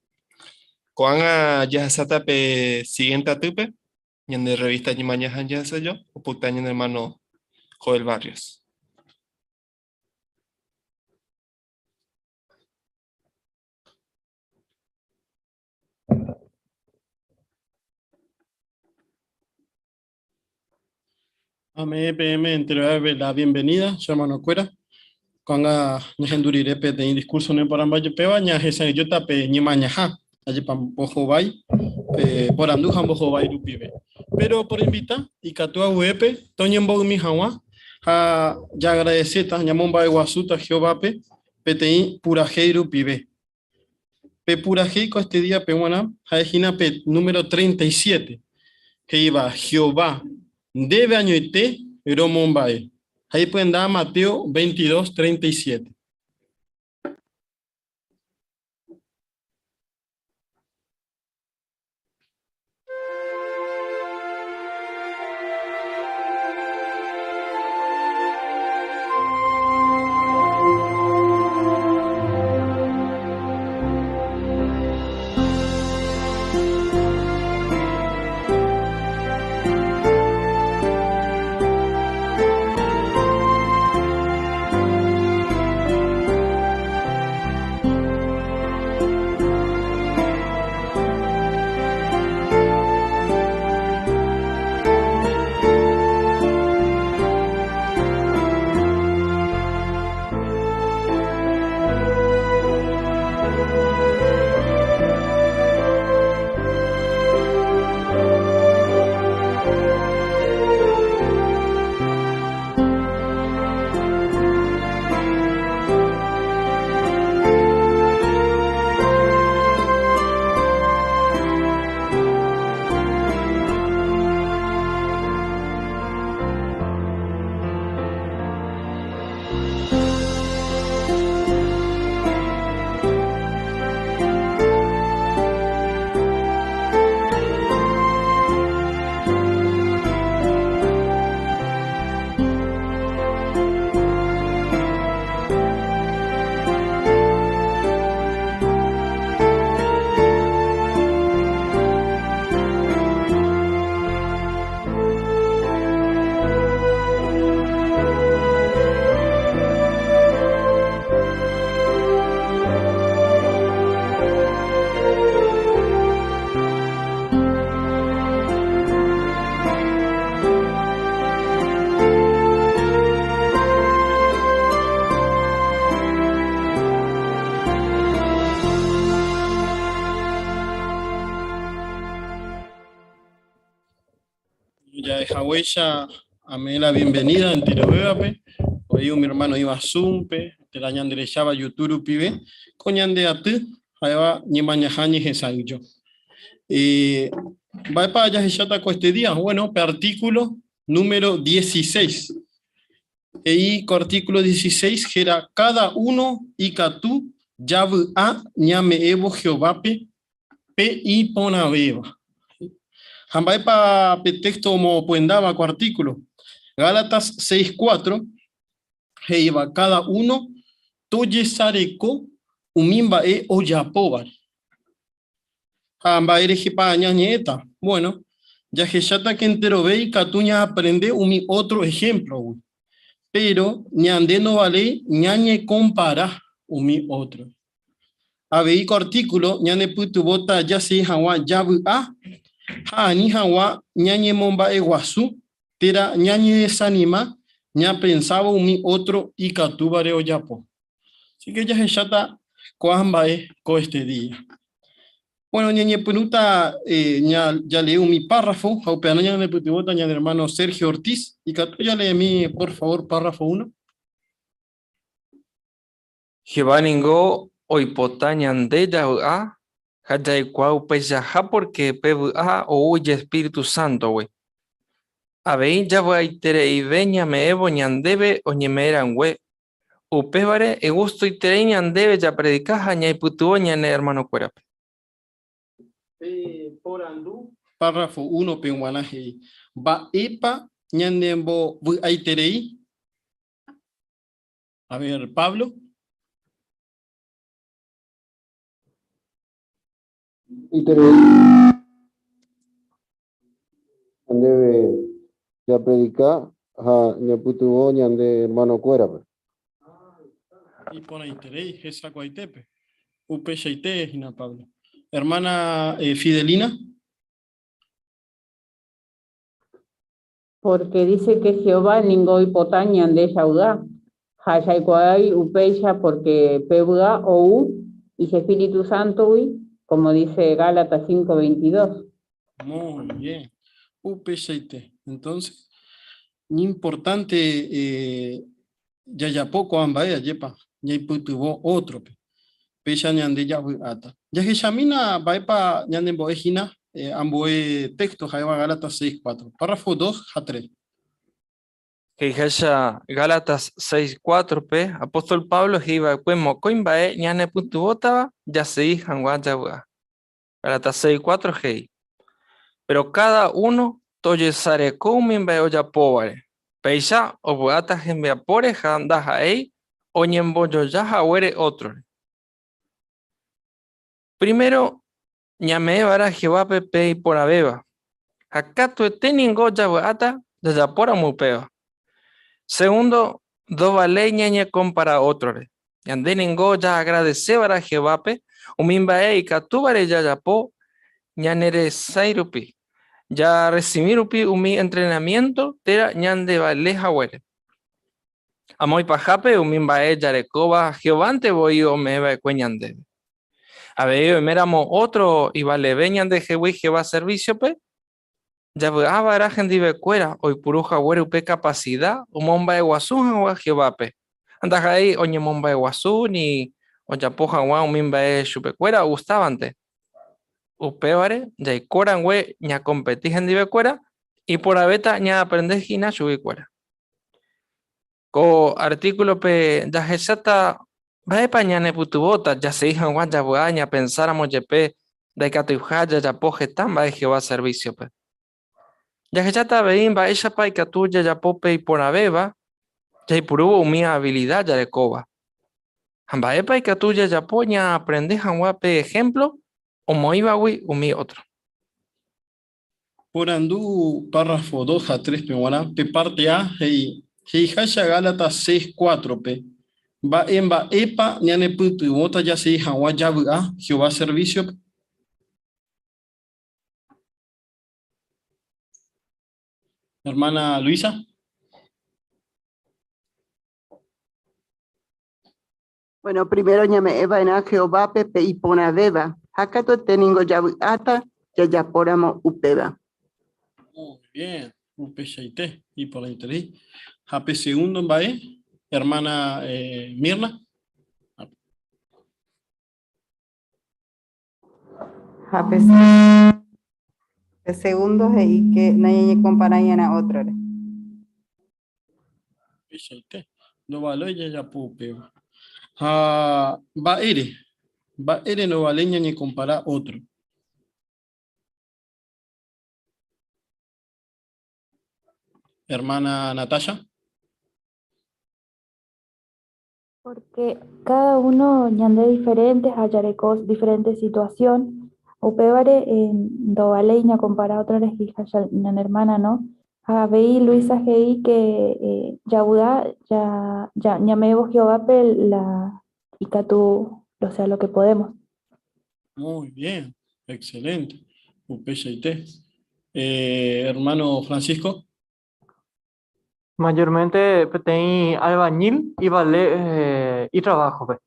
Ko'ág̃a jahasáta pe siguiente atýpe Ñande revista Ñemañaha Jahesajo opyta ñane hermano Joel Barrios. Ame'ẽ peẽme enterovévape la bienvenida, che hermanokuéra. Ko'ág̃a ñahendu rire peteĩ discurso neporãmba jepéva, ñahesa'ỹijóta pe ñemañaha, ajépa mbohovái, pe porandu ha mbohovái rupive. Péro poroinvita ikatu aguépe toñembo'ymi hag̃ua ha jaagradecéta, ñamomba'eguasúta Jehovápe peteĩ purahéi rupive. Pe purahéi ko este díape g̃uarã ha'e hína pe número 37, he'íva, Jehová, ndéve añoite romomba'e. Ha ipyenda Mateo 22, 37. Jahehaguéicha ame'ẽ la bienvenida enterovévape, oĩ umi hermano oĩva Zoom-pe, térã ñanderecháva YouTube rupive, ko ñande aty ha'éva ñemañaha ñehesa'ỹijo. Eh, mba'épa jahecháta ko este día? Bueno, pe artículo número 16. He'i ko artículo 16 héra Cada uno ikatu javy'a ñame'ẽvo Jehovápe pe iporãvéva. Ha mba'épa pe texto omopyendáva ko artículo? Gálatas 6:4 he'íva cada uno tojesareko umi mba'e ojapóvare. Ha mba'e rehepa ñañe'ẽta? Bueno, jahecháta ke enterove ikatu ñaaprende umi ótro ehémplogui. Péro ñande ndovaléi ñañekompara umi ótro. Avei ko artíkulo ñanepytyvõta jasegi hag̃ua javy'a ha ani hag̃ua ñañemomba'eguasu térã ñañedesanima ñapensávo umi ótro ikatúvare ojapo. Así ke jahecháta ko'ã mba'e ko este día. Bueno, ñañepyrũta jalee umi párrafo ha upearã ñanepytyvõta ñane ermáno Sergio Ortiz. Ikatu jaleemi por favor párrafo uno. Jehová ningo oipota ñande javy'a ha jaikuaa upeichaha pórke pe vy'a ou ijespíritu sántogui. Avei javy'aitereive ñame'ẽvo ñandéve oñeme'ẽ rangue. Upévare igustoiterei ñandéve japredika ha ñaipytyvõ ñane ermanokuérape. Pe porandu párrafo uno-pe g̃uarã he'i, Mba'épa ñanembovy'aiterei? A ver, Pablo. Iterei ñandéve japredika ha ñaipytyvõ ñande hermano-kuérape. Iporãiterei hesakuaitépe. Upeichaite hína Pablo. Hermana Fidelina. Pórke dice ke Jehová ningo oipota ñande javy'a, ha jaikuaái upéicha pórke pe vy'a ou ijespíritu sántogui, kómo dice Gálatas 5:22. Muy bien. Upeichaite. Entonces, iñimportánte jajapo ko'ã mba'e ajépa ñaipytyvõ ótrope. Péicha ñande javy'áta. Jahechamína mba'épa ñanembo'e hína ambue téxto ha'éva Gálatas 6, 4, párrafo 2 ha 3. He'iháicha Gálatas 6, 4-pe, apóstol Pablo he'i va'ekue mokõi mba'e ñanepytyvõtava jasegi hag̃ua javy'a. Gálatas 6, 4 he'i, Péro káda uno tojesareko umi mba'e ojapóvare, péicha ovy'áta hembiapóre ha ndaha'éi oñembojoja haguére ótrore. Primero, ñame'ẽ va'erã Jehovápe pe iporãvéva, ha katuete ningo javy'áta jajapóramo upéva. Segundo, ndovaléi ñañekompara ótrore. Ñande ningo jaagradese va'erã Jehovápe umi mba'e ikatúvare jajapo ñaneresãi rupi, jarresivi rupi umi entrenamiénto térã ñandevale haguére. Amo ipahápe umi mba'e jarekóva Jehovánte voi ome'ẽ va'ekue ñandéve. Avei oiméramo ótro ivaleve ñandehegui Jehová servísiope, Javy'a va'erã hendivekuéra oipuru haguére upe kapasida omomba'eguasu hag̃ua Jehovápe, ha ndaha'éi oñemomba'eguasu ni ojapo hag̃ua umi mba'e chupekuéra ogustávante. Upévare, jaiko rangue ñakompeti hendivekuéra, iporãvéta ñaaprende hína chuguikuéra. Ko artíkulope jahecháta mba'épa ñanepytyvõta jasegi hag̃ua javy'a ñapensáramo jepe ndaikatuiha jajapo heta mba'e Jehová servísiope. Jahecháta avei mba'éichapa ikatu jajapo pe iporãvéva jaipurúvo umi avilida jarekóva. Ha mba'épa ikatu jajapo ñaaprende hag̃ua pe ehémplo omoĩvagui umi ótro. Porandu párrafo 2 ha 3-pe g̃uarã, pe párte A he'i, He'iháicha Gálatas 6, 4-pe, Mba'e mba'épa ñanepytyvõta jasegi hag̃ua javy'a Jehová servísiope? Hermana Luisa. Bueno, primero ñame'ẽ va'erã Jehovápe pe iporãvéva, ha katuete ningo javy'áta jajapóramo upéva. Muy bien. Upeichaite, iporãiterei. Ha pe segundo mba'e, hermana Mirna. Ha pe segundo he'i ke nañañekomparai'arã ótrore. Upeichaite, ndovaléi jajapo upéva. Ha mba'ére? Mba'ére ndovaléi ñañekompara ótro? Hermana Natasha. Porque cada uno ñande diferente ha jareko diferente situación, upévare ndovaléi ñakompara otro rehe ha ñane hermana no. Ha avei Luisa he'i que javy'a ñame'ẽvo Jehovápe la ikatu, o sea, lo que podemos. Muy bien, excelente. Upeichaite. Hermano Francisco. Mayormente peteĩ albañil ivale itrabajo-pe.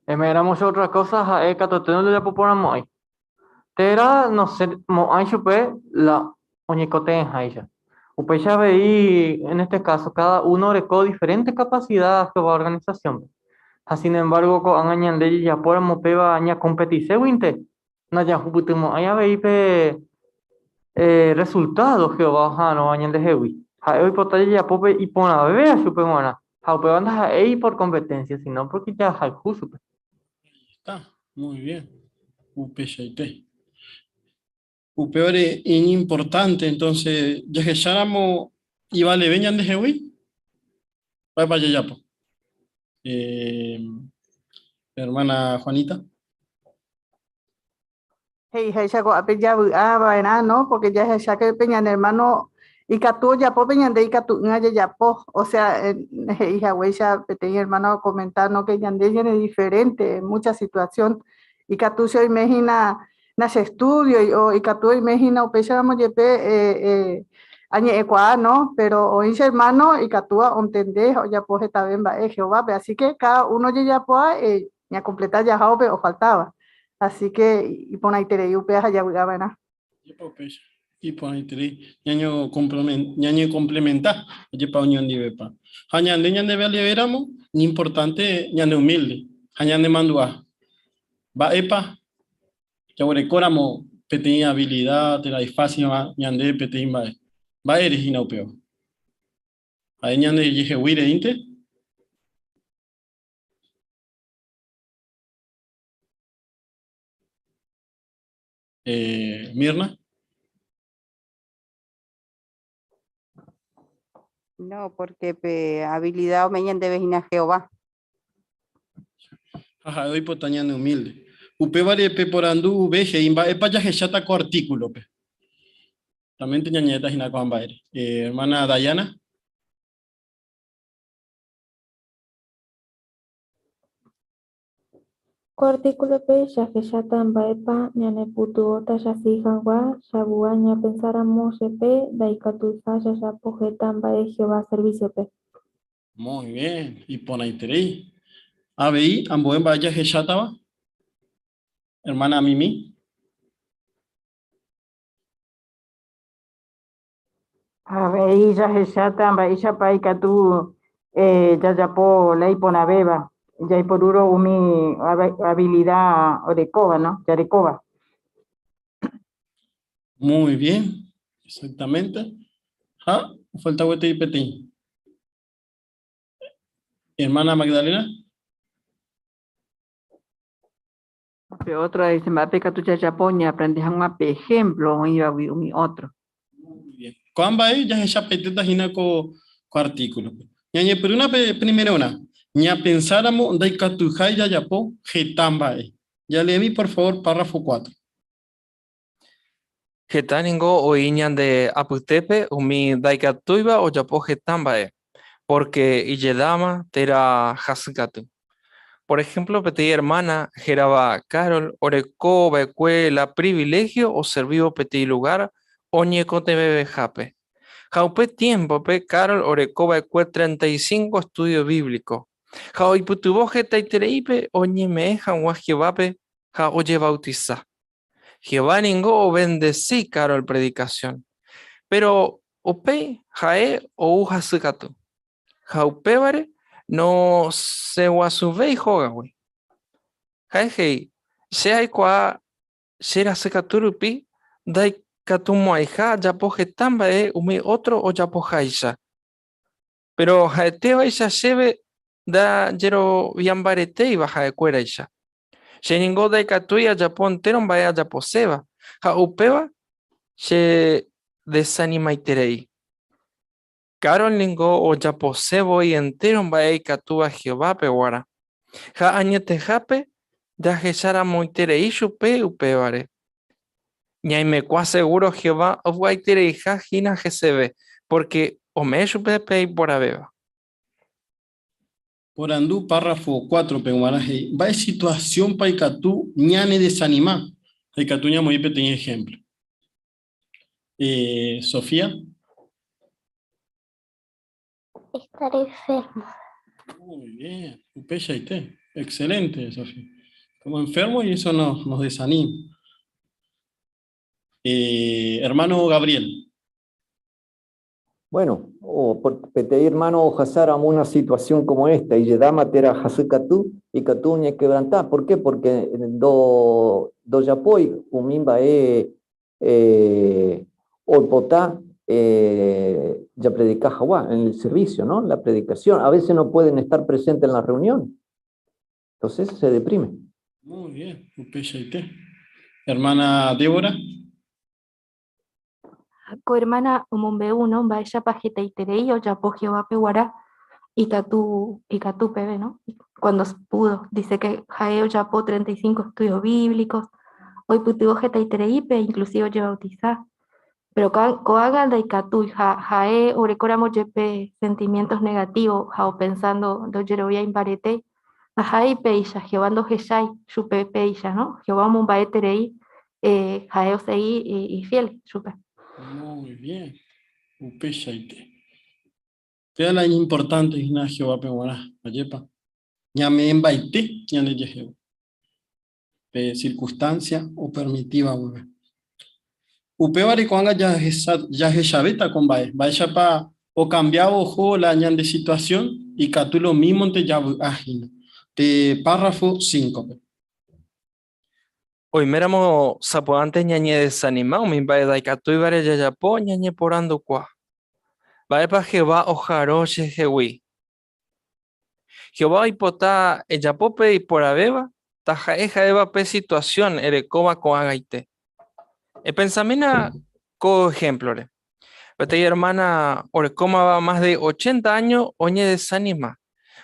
Eme'ẽramo che otra cosa ha'e katuete ndojapoporãmo'ãi. Térã nosẽmo'ãi chupe la oñekotevẽháicha. Upéicha avei, en este caso, cada uno oreko diferente capacidad Jehová organización-pe. Ha sin embargo, ko'ág̃a ñande jajapóramo péva ñakompetiséguinte, Ndajahupytymo'ãi avei pe rresultádo Jehová oha'arõva ñandehegui. Ha'e oipota jajapo pe iporãvéva chupe g̃uarã, ha upéva ndaha'éi por kompeténsia, síno pórke jahayhu chupe. Ahí está, muy bien. Upeichaite. Upévare iñimportánte entonces jahecháramo ivaleve ñandehegui, mba'épa jajapo? Eh, hermana Juanita. He'iháicha ko'ápe javy'a va'erã, no? Porque jahecha que pe ñane hermano ikatu ojapo pe ñande ikatu'ỹva jajapo. O sea, he'i haguéicha peteĩ hermano okomenta, no? Que ñande ñane diferente en mucha situación. Ikatu che oime hína na che estudio o ikatu oime hína upéicharamo jepe añe'ẽkuaa, no? Pero oĩ che hermano ikatúva ontende ha ojapo hetave mba'e Jehovápe. Así que cada uno ojejapoa ñakompleta jahávo pe ofaltáva. Así que iporãiterei upéva ha javy'a va'erã. Jepa upéicha, iporãiterei ñañekomplementa jepa oñondivepa. Ha ñande ñandevalevéramo, iñimportánte ñaneumílde ha ñanemandu'a. Mba'épa jaguerekóramo peteĩ habilida térã ifásilva ñandéve peteĩ mba'e? Mba'ére hína upéva? Ha'e ñandejehegui reínte? Mirna. No, porque pe habilidad ome'ẽ ñandéve hína Jehová. Ha ha'e oipota ñane humilde. Upévare peporandu uve he'i mba'épa jahecháta ko artículo-pe. Justamente ñañe'ẽta hína ko'ã mba'ére. Hermana Dayana. Ko artículo-pe jahecháta mba'épa ñanepytyvõta jasy hag̃ua javy'a ñapensáramo jepe ndaikatuiha jajapo heta mba'e Jehová servicio-pe. Muy bien, iporãiterei. Avei ambue mba'e jahechátava, hermana Mimi. Avei jahecháta mba'éichapa ikatu jajapo la iporãvéva jaiporúrõ umi habilida orekóva, no? Jarekóva. Muy bien, exactamente. Ha ofalta gueteri peteĩ. Hermana Magdalena. Pe ótro dice, mba'épa ikatu jajapo ñaaprende hag̃ua pe ehémplo oĩvagui umi ótro. Muy bien. Ko'ã mba'e jahechapaitéta hína ko ko artíkulope. Ñañepyrũna pe primerorã, ñapensáramo ndaikatuihái jajapo heta mba'e. Jaleemi por favor párrafo cuatro. Heta ningo oĩ ñande apytépe umi ndaikatúiva ojapo heta mba'e, pórke ijedáma térã hasykatu. Por ehémplo, peteĩ ermána hérava Carol oreko va'ekue la priviléhio oservívo peteĩ lugár oñekotevẽvehápe. Ha upe tiémpope Carol oreko va'ekue 35 estúdio bíblico, ha oipytyvõ hetaitereípe oñeme'ẽ hag̃ua Jehovápe ha ojevautisa. Jehová ningo ovendesi Carol predikasión. Péro Upéi ha'e ou hasykatu, ha upévare nosẽguasuvéi hógagui. Ha'e he'i, Che aikuaa che rasykatu rupi ndaikatumo'ãiha ajapo heta mba'e umi ótro ojapoháicha. Péro ha'etévaicha chéve ndajeroviambaretéiva ha'ekuéraicha. Che ningo ndaikatúi ajapo entéro mba'e ajaposéva, ha upéva che desanimaiterei. Carol ningo ojapose voi entéro mba'e ikatúva Jehovápe g̃uarã. Ha añetehápe jahecharamoiterei chupe upévare. Ñaimekuaa segúro Jehová ovy'aitereiha hína heseve, pórke ome'ẽ chupe pe iporãvéva. Porandu párrafo cuátrope g̃uarã he'i, Mba'e situasiónpa ikatu ñanedesanima? Ha ikatu ñamoĩ peteĩ ehémplo. Sofía. Estar enfermo. Muy bien, upeichaite. Excelente, Sofía. Estamos enfermos y eso nos, nos desanima. Eh, hermano Gabriel. Bueno, o por, peteĩ hermano ohasáramo una situación como esta, ijedáma térã hasykatu, ikatu oñequebrantá. ¿Por qué? Porque ndo, ndojapói umi mba'e eh, oipota eh, japredika hag̃ua en el servicio, ¿no? La predicación. A veces no pueden estar presentes en la reunión. Entonces se deprime. Muy bien, upeichaite. Hermana Débora. Ko hermana omombe'u, no, mba'éichapa hetaiterei ojapo Jehovápe guarã ikatu, ikatu peve, no? Cuando pudo. Dice que ha'e ojapo 35 estudios bíblicos, oipytyvõ hetaitereípe, inclusive ojebautiza. Pero ko'ág̃a ndaikatúi ha ha'e orekóramo jepe sentimientos negativos ha opensando ndojeroviái mbarete, ndaha'éi péicha, Jehová ndohechái chupe péicha, no? Jehová omomba'eterei eh, ha'e osegi ifiel chupe. Muy bien, upeichaite. Péva la iñimportánte hína Jehovápe g̃uarã, ajépa? Ñame'ẽmbaite ñandejehe pe circunstancia opermitíva guive. Upévare ko'ág̃a jahechavéta ko mba'e, mba'éichapa okambiávo oho la ñande situasión ikatu lomímonte javy'a hína. Pe párrafo cíncope. Oiméramo sapy'ánte ñañedesanima umi mba'e ndaikatúivare jajapo ñañeporandukuaa, Mba'épa Jehová oha'arõ chehegui? Jehová oipota ejapo pe iporãvéva, taha'e ha'éva pe situasión erekóva ko'ag̃aite. Epensamína ko ehémplore. Peteĩ ermána orekómava mas de ochenta áño oñedesanima,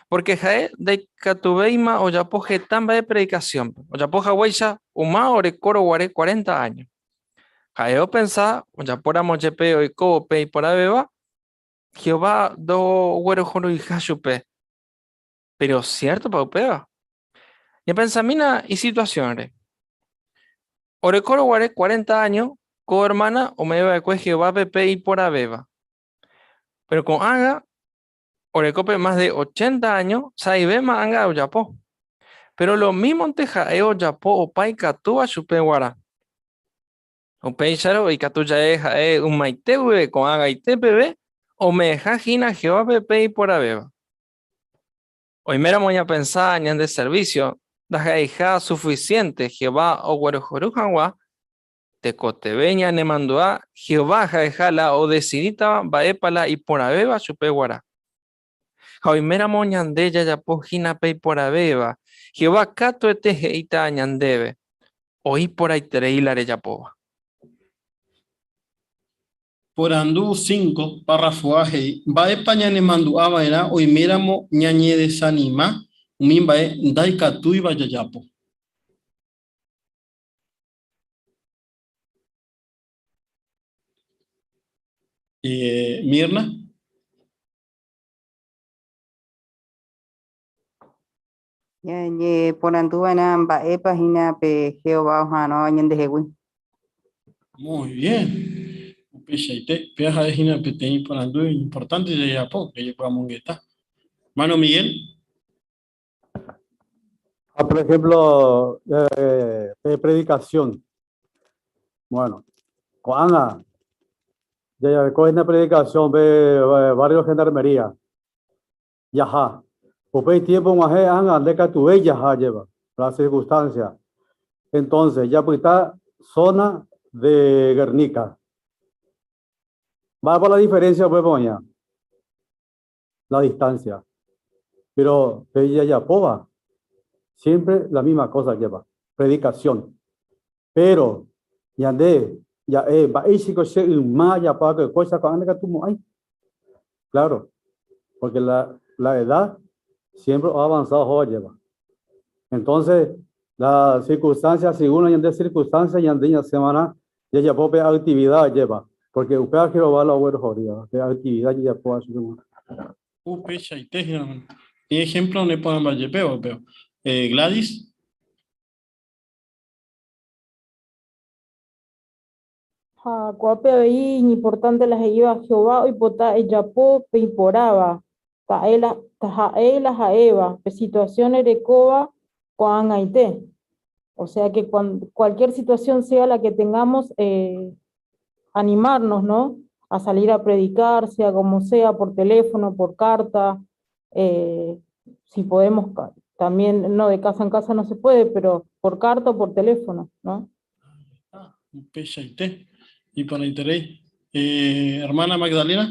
pórke ha'e ndaikatuvéima ojapo heta mba'e predikasiónpe, ojapo haguéicha uma orekórõ guare cuarenta áño. Ha'e opensa ojapóramo jepe oikóvo pe iporãvéva, Jehová ndoguerohoryha chupe. Péro siértopa upéva? Ñapensamína isituasiónre. Orekórõ guare cuarenta áño, ko ermána ome'ẽ va'ekue Jehovápe pe iporãvéva. Péro ko'ág̃a orekópe mas de ochenta áño, sa'ivéma ág̃a ojapo. Péro lomímonte ha'e ojapo opa ikatúva chupe g̃uarã. Upéicharõ ikatu ja'e ha'e ymaite guive ko'ág̃aite peve ome'ẽha hína Jehovápe pe iporãvéva. Oiméramo ñapensa ñande servísio ndaha'eiha sufisiénte Jehová oguerohory hag̃ua, tekotevẽ ñanemandu'a Jehová ha'eha la odesidítava mba'épa la iporãvéva chupe g̃uarã. Ha oiméramo ñande jajapo hína pe iporãvéva, Jehová katuete he'íta ñandéve, Oĩ porãiterei la rejapóva. Porandu cinco, párrafo A he'i, Mba'épa ñanemandu'a va'erã oiméramo ñañedesanima umi mba'e ndaikatúiva jajapo? Mirna. Ñañeporandu va'erã mba'épa hína pe Jehová oha'arõva ñandehegui. Muy bien. Upeichaite, péva ha'e hína peteĩ porandu iñimportánte jajapo, jajepy'amongeta. Hermano Miguel. Ha por ejemplo, pe predicación. Bueno, ko'ág̃a. Jajareko hína predicación-pe barrio Gendarmería. Jaha. Upéi tiempo og̃uahẽ ág̃a ndekatuvéi jaha jeva, la circunstancia. Entonces, japyta zona de Guernica. Mba'épa la diferencia upépe oĩva? La distancia. Pero pe jajapóva siempre la misma cosa jeva, predicación. Pero ñande ja'e mba'éichiko che yma ajapo va'ekue kóicha ko'ág̃a ndekatumo'ãi. Claro, porque la, la edad siempre ha avanzado ohóva jeva. Entonces, la circunstancia, según ñande circunstancia, ñande ñasẽva'erã jajapo pe actividad jeva, porque upéva Jehová la oguerohoryva, pe actividad jajapóva chupe g̃uarã. Upeichaite, hermano. Ni ejemplo neporãmba jepéva upéva. Gladys. Ha ko'ápe avei iñimportánte la he'íva Jehová oipota ejapo pe iporãva, taha'e la ha'éva pe situasión erekóva ko'ag̃aite. Osea ke kualkiér situasión sea la ke tengamos, animarnos, no? A salir a predicar, sea como sea, por teléfono, por carta, si podemos también, no, de casa en casa no se puede, pero por carta o por teléfono, ¿no? Upeichaite, iporãiterei. Eh, hermana Magdalena.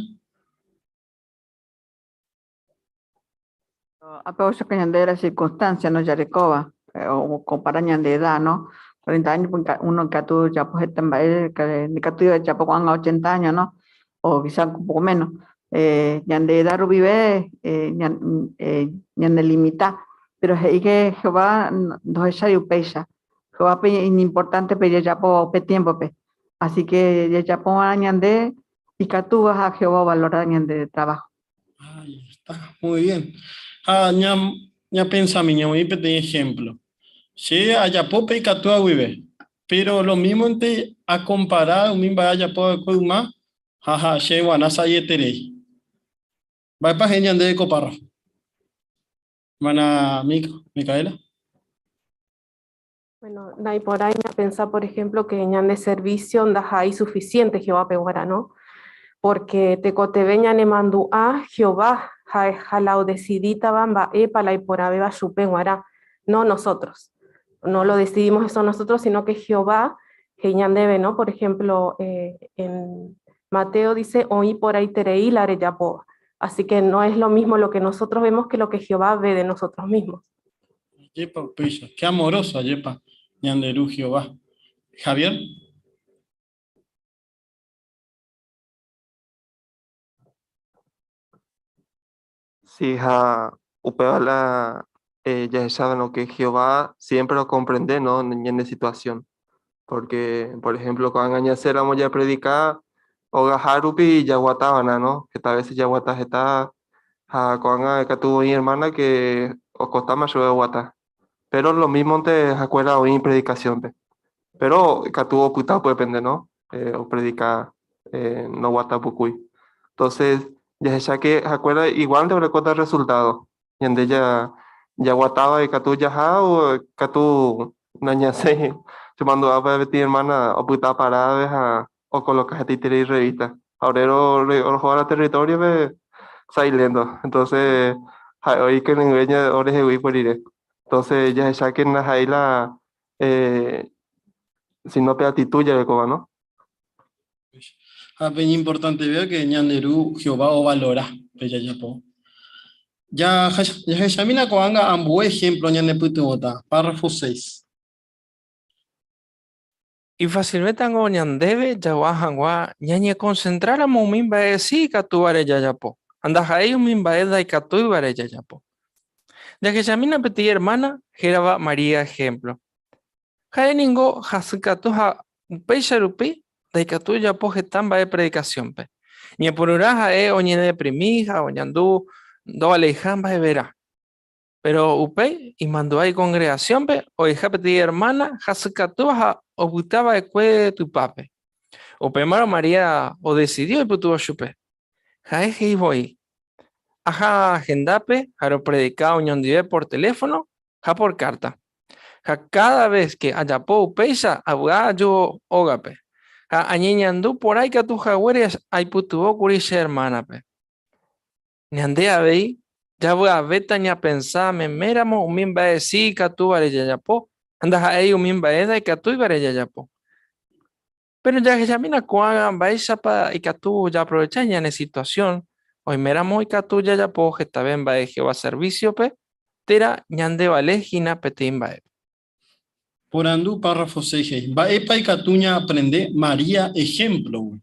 Ape ñande la circunstancia, no jarekóva, o compara ñande edad, no? 40 años, pues, uno katu japo heta mba'e, katu japo ko'ág̃a 80 años, no? O quizá un poco menos. Ñande edad rupive ñande limita, pero he'i que Jehová ndohechái upéicha. Jehovápe iñimportánte pe jajapo upe tiémpope. Así que jajapova'erã ñande ikatúva ha Jehová ovalora ñande trabajo. Ahí está, muy bien. Ha ña, ñapensami, ñamoĩ peteĩ ejemplo. Che ajapo pe ikatúva guive, pero lo mímonte akompara umi mba'e ajapo va'ekue yma ha ha che g̃uarã sa'ieterei. Mba'épa he'i ñandéve ko párrafo? Hermana Micaela. Bueno, naiporãi ñapensa, por ejemplo, que ñande servicio ndaha'éi suficiente Jehovápe g̃uarã, no? Porque tekotevẽ ñanemandu'a Jehová ha'eha la odecidítava mba'épa la iporãvéva chupe g̃uarã, no nosotros. No lo decidimos eso nosotros, sino que Jehová he'i ñandéve, no? Por ejemplo, en Mateo dice, oĩ porãiterei la rejapóva. Así que no es lo mismo lo que nosotros vemos que lo que Jehová ve de nosotros mismos. Ajépa upéicha, qué amoroso ajépa ñande Ru Jehová. Javier. Sí, ha upéva la jahecháva lo que Jehová siempre lo comprende, ¿no? Ñane situación. Porque, por ejemplo, ko'ág̃a ñasẽramo japredika ogaha rupi jaguatava'erã, ¿no? Heta veces jaguata heta ha ko'ág̃a katu oĩ hermana que okostáma chupe oguata. Pero lo mismonte hakuéra oĩ predicación-pe. Pero katu opyta upépente, ¿no? Opredika noguata pukúi. Entonces, jahecha que hakuéra igualnte orekóta resultado. Ñande ja jaguatáva ikatu jaha o katu nañasẽi. Chemandu'a peteĩ hermana opyta parada-pe ha okoloka hetaiterei revista. Ha ore roho la territorio-pe sa'i lento. Entonces, ha'e oikyre'ỹve orehegui upe rire. Entonces, jahecha que ndaha'éi la sino pe actitud jarekóva, no? Ha pe iñimportantevéva que ñande Ru Jehová ovalora pe jajapo. Jahechamína ko'ág̃a ambue ejemplo ñanepytyvõta, párrafo 6. Ifasilvétango ñandéve jagua hag̃ua ñañekonsentráramo umi mba'e si ikatúvare jajapo, ha ndaha'éi umi mba'e ndaikatúivare jajapo. Jahechamína peteĩ ermána hérava María ehémplo. Ha'e ningo hasykatu ha upéicha rupi ndaikatúi ojapo heta mba'e predikasiónpe. Ñepyrũrã ha'e oñedeprimi ha oñandu ndovaleiha mba'everã. Péro upéi imandu'a ikongregasiónpe oheja peteĩ ermána hasykatúva ha opyta va'ekue tupápe. Upémarõ María odesidi oipytyvõ chupe. Ha'e he'i voi, Aha hendápe ha ropredika oñondive por teléfono ha por kárta. Ha káda ves ke ajapo upéicha avy'a aju ógape. Ha añeñandu porã ikatu haguére aipytyvõ kuri che hermana-pe. Ñande avei javy'avéta ñapensa meméramo umi mba'e si ikatúvare jajapo ha ndaha'éi umi mba'e ndaikatúivare jajapo. Péro jahechamína ko'ág̃a mba'éichapa ikatu jaaprovecha ñane situasión oiméramo ikatu jajapo hetave mba'e Jehová servísiope térã ñandevale hína peteĩ mba'épe. Porandu párrafo 6 he'i, Mba'épa ikatu ñaaprende María ehémplogui?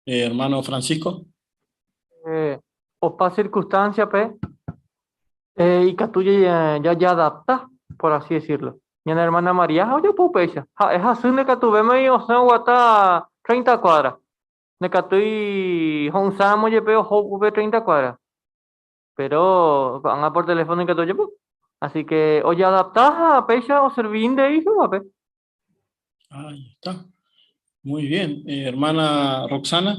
Hermano Francisco. Opa circunstancia-pe ikatu jajadapta, por así decirlo. Ñane hermana María ha ojapo upéicha. Ha'e hasy ndekatuvémai osẽ oguata 30 cuadra. Ndekatúi ho'ysãramo jepe oho upe 30 cuadra. Pero ko'ág̃a por teléfono ikatu ojapo. Así que ojadapta ha péicha oservi ndéi Jehovápe. Ahí está. Muy bien. Hermana Roxana.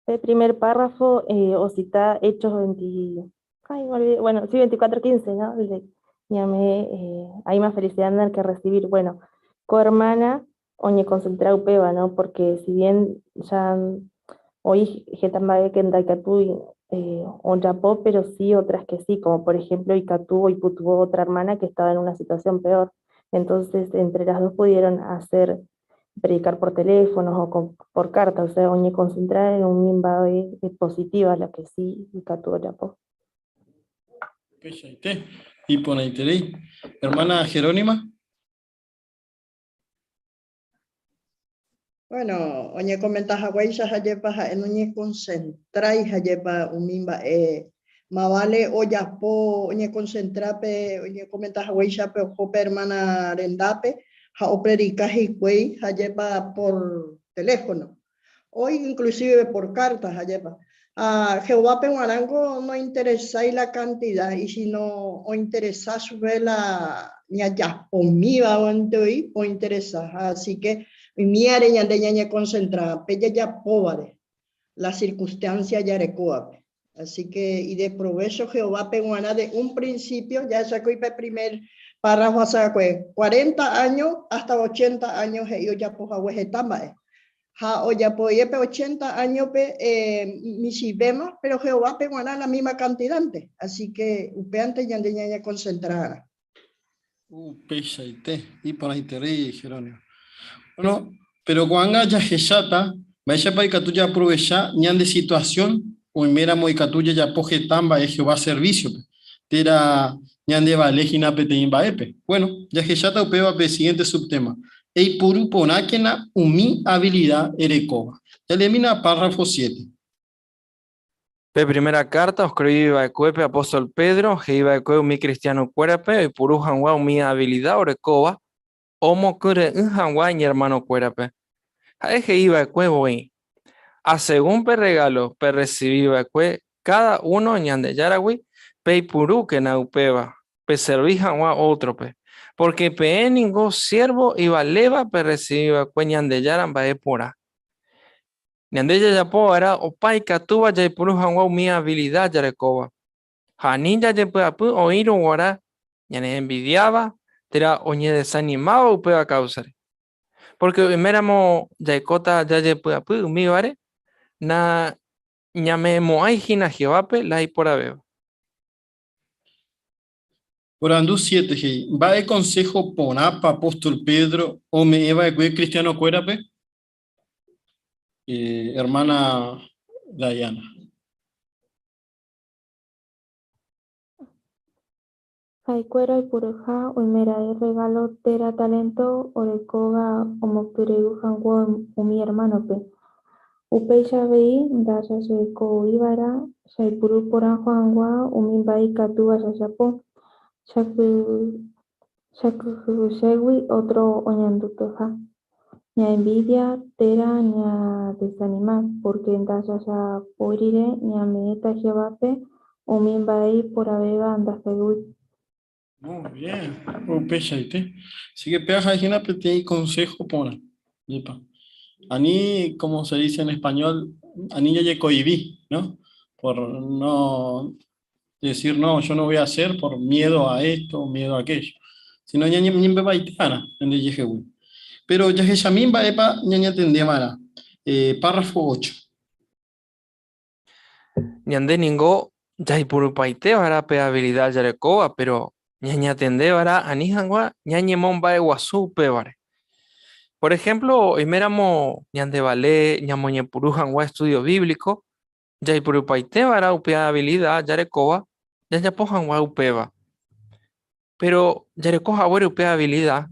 El primer párrafo o cita Hechos 20, ay, me olvidé, bueno, sí, 24:15, ¿no? El de, ñame, hay más felicidad en dar que recibir. Bueno, cohermana, oñe concentrá upéva, ¿no? Porque si bien ya hoy hetamba'e que ndaikatúi ojapo, pero sí otras que sí, como por ejemplo ikatu oipytyvõ otra hermana que estaba en una situación peor. Entonces, entre las dos pudieron hacer, predicar por teléfono o por carta, o sea, oñe concentrar en un mba'e positiva, la que sí ikatu ojapo. Upeichaite, iporãiterei. Hermana Jerónima. Bueno, oñekomenta haguéicha hajépa ha'e noñekonsentrái hajépa umi mba'e mavale ojapo oñekonsentra pe oñekomenta haguéicha pe oho pe hermana rendápe ha opredika hikuái hajépa por teléfono. Hoy inclusive por carta hajépa. Ha Jehovápe g̃uarãngo nointeresái la cantidad y sino ointeresa chupe la ñajapomíva oĩ ointeresa. Así que umíare ñande ñañekonsentra pe jajapóvare la circunstancia jarekóvape. Así que ideprovecho Jehovápe g̃uarã de un principio, jahechákuri pe primer párrafo asakue, 40 años hasta 80 años he'i ojapo hague heta mba'e. Ha ojapoie pe 80 años-pe michĩvéma, pero Jehovápe g̃uarã la misma cantidad-nte. Así que upévante ñande ñañekonsentrarã. Upeichaite, iporãiterei, Jerónimo. Bueno, pero ko'ág̃a jahecháta mba'éichapa ikatu jaaprovecha ñande situasión oiméramo ikatu jajapo heta mba'e Jehová servísiope, térã ñandevale hína peteĩ mba'épe. Bueno, jahecháta upéva pe siguiente subtema, Eipuru porãkena umi habilida erekóva. Jaleemína párrafo 7. Pe primera kárta oskrivi va'ekue pe apóstol Pedro he'i va'ekue umi kristianokuérape oipuru hag̃ua umi avilida orekóva omokyre'ỹ hag̃ua iñermanokuérape. Ha'e he'i va'ekue voi, Asegún pe rregálo perresivi va'ekue káda uno Ñandejáragui, peipurúkena upéva peservi hag̃ua ótrope, pórke peẽ ningo siérvo ivaléva perresivi va'ekue Ñandejára mba'e porã. Ñande jajapo va'erã opa ikatúva jaipuru hag̃ua umi habilida jarekóva. Ha ani jajepy'apy oĩrõ g̃uarã ñaneenvidiáva térã oñedesanimáva upéva káusare. Pórke oiméramo jaikóta jajepy'apy umívare, nañame'ẽmo'ãi hína Jehovápe la iporãvéva. Porandu 7 he'i, Mba'e konsého porãpa apóstol Pedro ome'ẽ va'ekue kristianokuérape? Hermana Dayana. Ha'ekuéra oipuruha oimeraẽ rregálo térã talénto orekóva omokyre'ỹ hag̃ua umi ermánope. Upéicha avei ndajajeko'õiva'erã jaipuru porã hag̃ua umi mba'e ikatúva jajapo, jakyhyjégui ótro oñandutaha. Ñaenvidia térã ñadesanima, pórke ndajajapóirire ñame'ẽta Jehovápe umi mba'e iporãvéva ndahegui. Muy bien, upeichaite. Así que péva ha'e hína peteĩ consejo porã. Jepa. Ani, como se dice en español, ani jajekoivi, ¿no? Por no decir, no, yo no voy a hacer por miedo a esto, miedo a aquello. Sino ñañembevaite va'erã ñande jehegui. Pero jahechami mba'épa ñañatende va'erã. Eh, párrafo 8. Ñande ningo jaipurupaite va'erã pe habilidad jarekóva, pero ñañatende va'erã ani hag̃ua ñañemomba'eguasu upévare. Por ejemplo, oiméramo ñandevale ñamoñepyrũ hag̃ua estudio bíblico, jaipurupaite va'erã upe habilidad jarekóva jajapo hag̃ua upéva. Pero jareko haguére upe habilidad,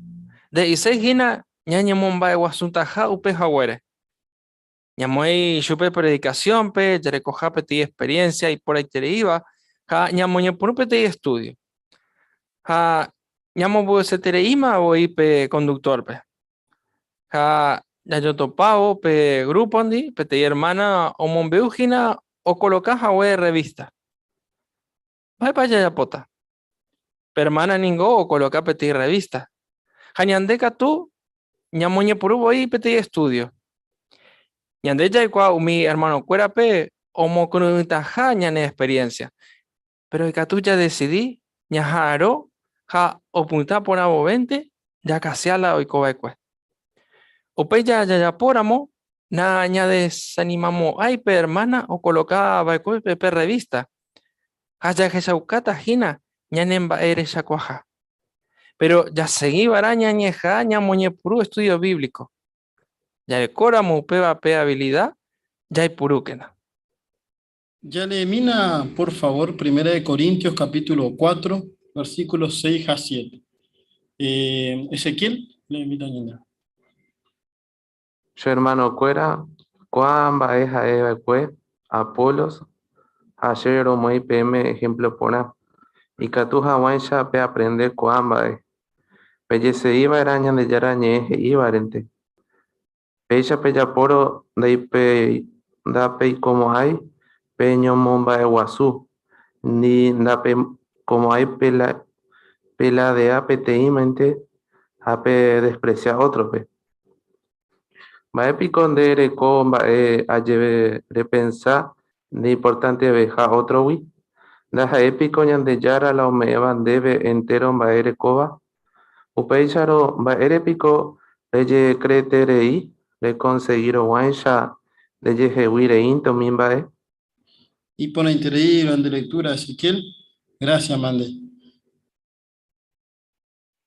nde'iséi hína ñañemomba'eguasutaha upe haguére. Ñamoĩ chupe predikasiónpe, jarekoha peteĩ experiencia iporãitereíva ha ñamoñepyrũ peteĩ estudio. Ha ñamombysetereíma voi pe conductor-pe. Ha jajotopávo pe grupo-ndi, peteĩ hermana omombe'u hína okoloka hague revista. Mba'épa jajapóta? Pe hermana ningo okoloka peteĩ revista. Ha ñande katu ñamoñepyrũ voi peteĩ estudio. Ñande jaikuaa umi hermanokuérape omokyre'ỹtaha ñane experiencia, pero ikatu jadesidi ñaha'arõ ha opyta porã vovénte jakasia la oikova'ekue. Upéi jajapóramo nañadesanimamo'ãi pe hermana okoloka va'ekue pe revista ha jahechaukáta hína ñanemba'erechakuaaha. Pero jasegi va'erã ñañeha'ã ñamoñepyrũ estudio bíblico. Jarekóramo upéva pe habilida, jaipurúkena. Jaleemína, por favor, Primera de Corintios capítulo 4, versículos 6 a 7. Eh, Ezequiel, leemíta ñande. Che hermanokuéra, ko'ã mba'e ha'e va'ekue Apolos ha che romoĩ peẽme ehémplo porã, ikatu haguãicha peaprende ko'ã mba'e. Pejesegi va'erã Ñandejára Ñe'ẽ he'ívarente. Péicha pejapórõ ndapeikomo'ãi peñomomba'eguasu, ni ndapeikomo'ãi peladea peteĩmente ha pedespresia ótrope. Mba'e piko nde reko mba'e ajeve repensa neimportanteveha ótrogui? Ndaha'éi piko Ñandejára la ome'ẽva ndéve entéro mba'e rekóva? Upéicharõ, mba'ére piko rejekreterei rekonsegirõguáicha ndejehegui reínte umi mba'e? Iporãiterei nde lectura, Ezequiel. Gracias, mande.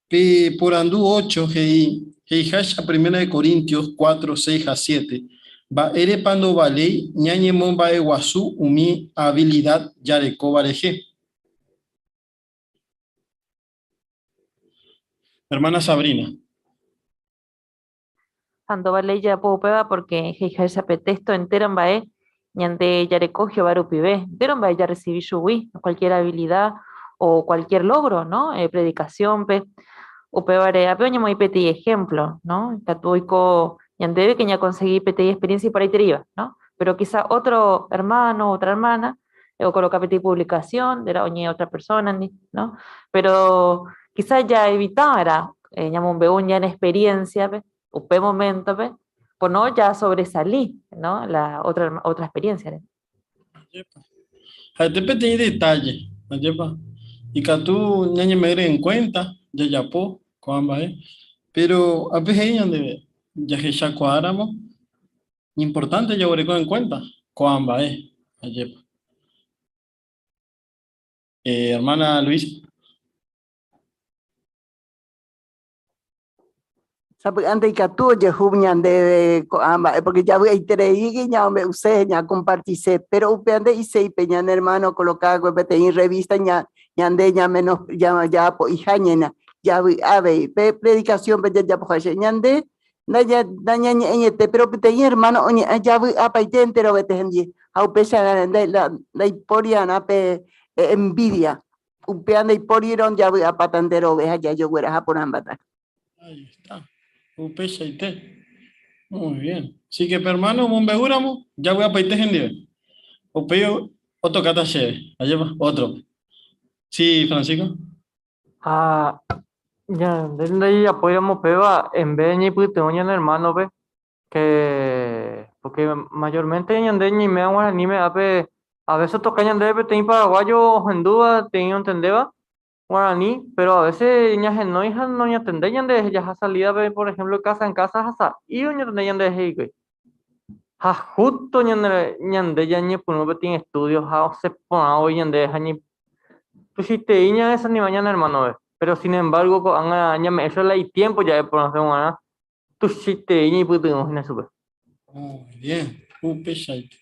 Pe porandu ocho he'i, he'iháicha Primera de Corintios 4, 6 ha 7, Mba'érepa ndovaléi ñañemomba'eguasu umi habilidad jarekóva rehe? Hermana Sabrina. Ha ndovaléi jajapo upéva porque he'iháicha pe texto entéro mba'e ñande jareko Jehová rupive, entéro mba'e jarresivi chugui, cualquier habilidad o cualquier logro, ¿no? Eh, predicación-pe. Upévare, ape oñemoĩ peteĩ ejemplo, ¿no? Ikatu oiko ñandéve que ñakonsegi peteĩ experiencia iporãitereíva, ¿no? Pero quizá otro hermano, otra hermana, okoloka peteĩ publicación, térã oñe'ẽ otra persona-ndi, ¿no? Pero quizá jaevitava'erã eh, ñamombe'u ñane experiencia-pe upe momento-pe, pono ja sobresali, ¿no? La otra, otra experiencia-re. Ha'ete peteĩ detalle, ajépa? Ikatu ñañeme'ẽre en cuenta jajapo ko'ã mba'e, pero ape he'i ñandéve jahechakuaáramo Importante jaguereko en cuenta ko'ã mba'e, ajépa. Eh, hermana Luis. Sapy'ánte ikatu ojehu ñandéve ko'ã mba'e, porque javy'aitereígui ñamombe'use, ñakompartise, pero upéva nde'iséi pe ñane hermano okoloka va'ekue peteĩ revista ña, ñande ñamenos, jaapo'iha ñaína, javy'a avei. Pe predicación-pe jajapoháicha ñande Ndañañe'ẽiete, péro peteĩ ermáno oñe'ẽ javy'apaite enterovete hendie, ha upéicha ndaipóri va'erã pe envídia. Upéva ndaipórirõ javy'apáta enterove ha jajogueraha porãmbáta. Ahí está. Upeichaite. Muy bien. Así que pe hermano omombe'úramo, javy'apaite hendive. Upéi otokáta chéve. Ajépa? Ótrope. Sí, Francisco. Ha ñande ndajajapóiramo péva, en vez de ñaipytyvõ ñane hermano-pe, que porque mayormente ñande ñaiméva guaraníme ápe a veces otoka ñandéve peteĩ paraguayo ohendúva, peteĩ ontendéva. Guarani, pero a veces ñahenói ha noñatendéi ñanderehe jaha salida-pe, por ejemplo, casa en casa ha sa'i oñatendéi ñanderehe hikuái. Ha justo ñande, ñande ñañepyrũ peteĩ estudio ha osẽ porã voi ñandéve ha ñe tuichaitei ñadesanima ñane hermano-pe. Pero sin embargo ko'ág̃a ñame'ẽ chupe la itiempo ja'e porãse g̃uarã tuichaitei ñaipytyvõ hína chupe. Muy bien, upeichaite.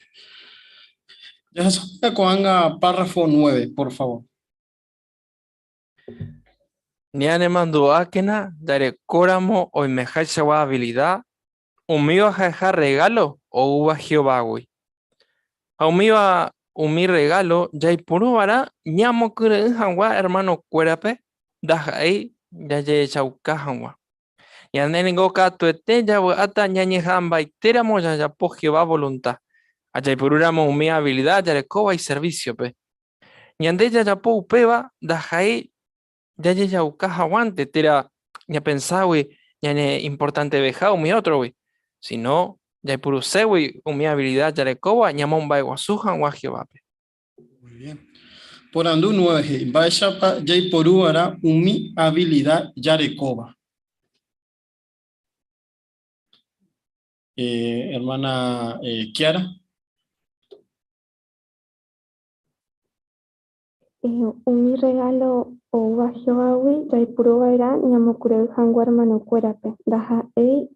Jahechamína ko'ág̃a párrafo 9, por favor. Ñanemandu'ákena jarekóramo oimehaichagua habilida, umíva ha'eha rregálo oúva Jehovágui. Ha umíva umi rregálo jaipuru va'erã ñamokyre'ỹ hag̃ua ermanokuérape ndaha'éi jajehechauka hag̃ua. Ñande ningo katuete javy'áta ñañeha'ãmbaitéramo jajapo Jehová volunta ha jaipurúramo umi habilida jarekóva iservísiope. Ñande jajapo upéva ndaha'éi jajejauka haguãnte térã ñapenságui ñane importanteveha umi ótrogui, síno jaipuruségui umi habilida jarekóva ñamomba'eguasu hag̃ua Jehovápe. Muy bien. Porandu 9 he'i, Mba'éichapa jaiporu va'erã umi habilida jarekóva? Hermana Kiara. Umi rregálo oúva Jehovágui jaipuru va'erã ñamokyre'ỹ hag̃ua ermanokuérape, ndaha'éi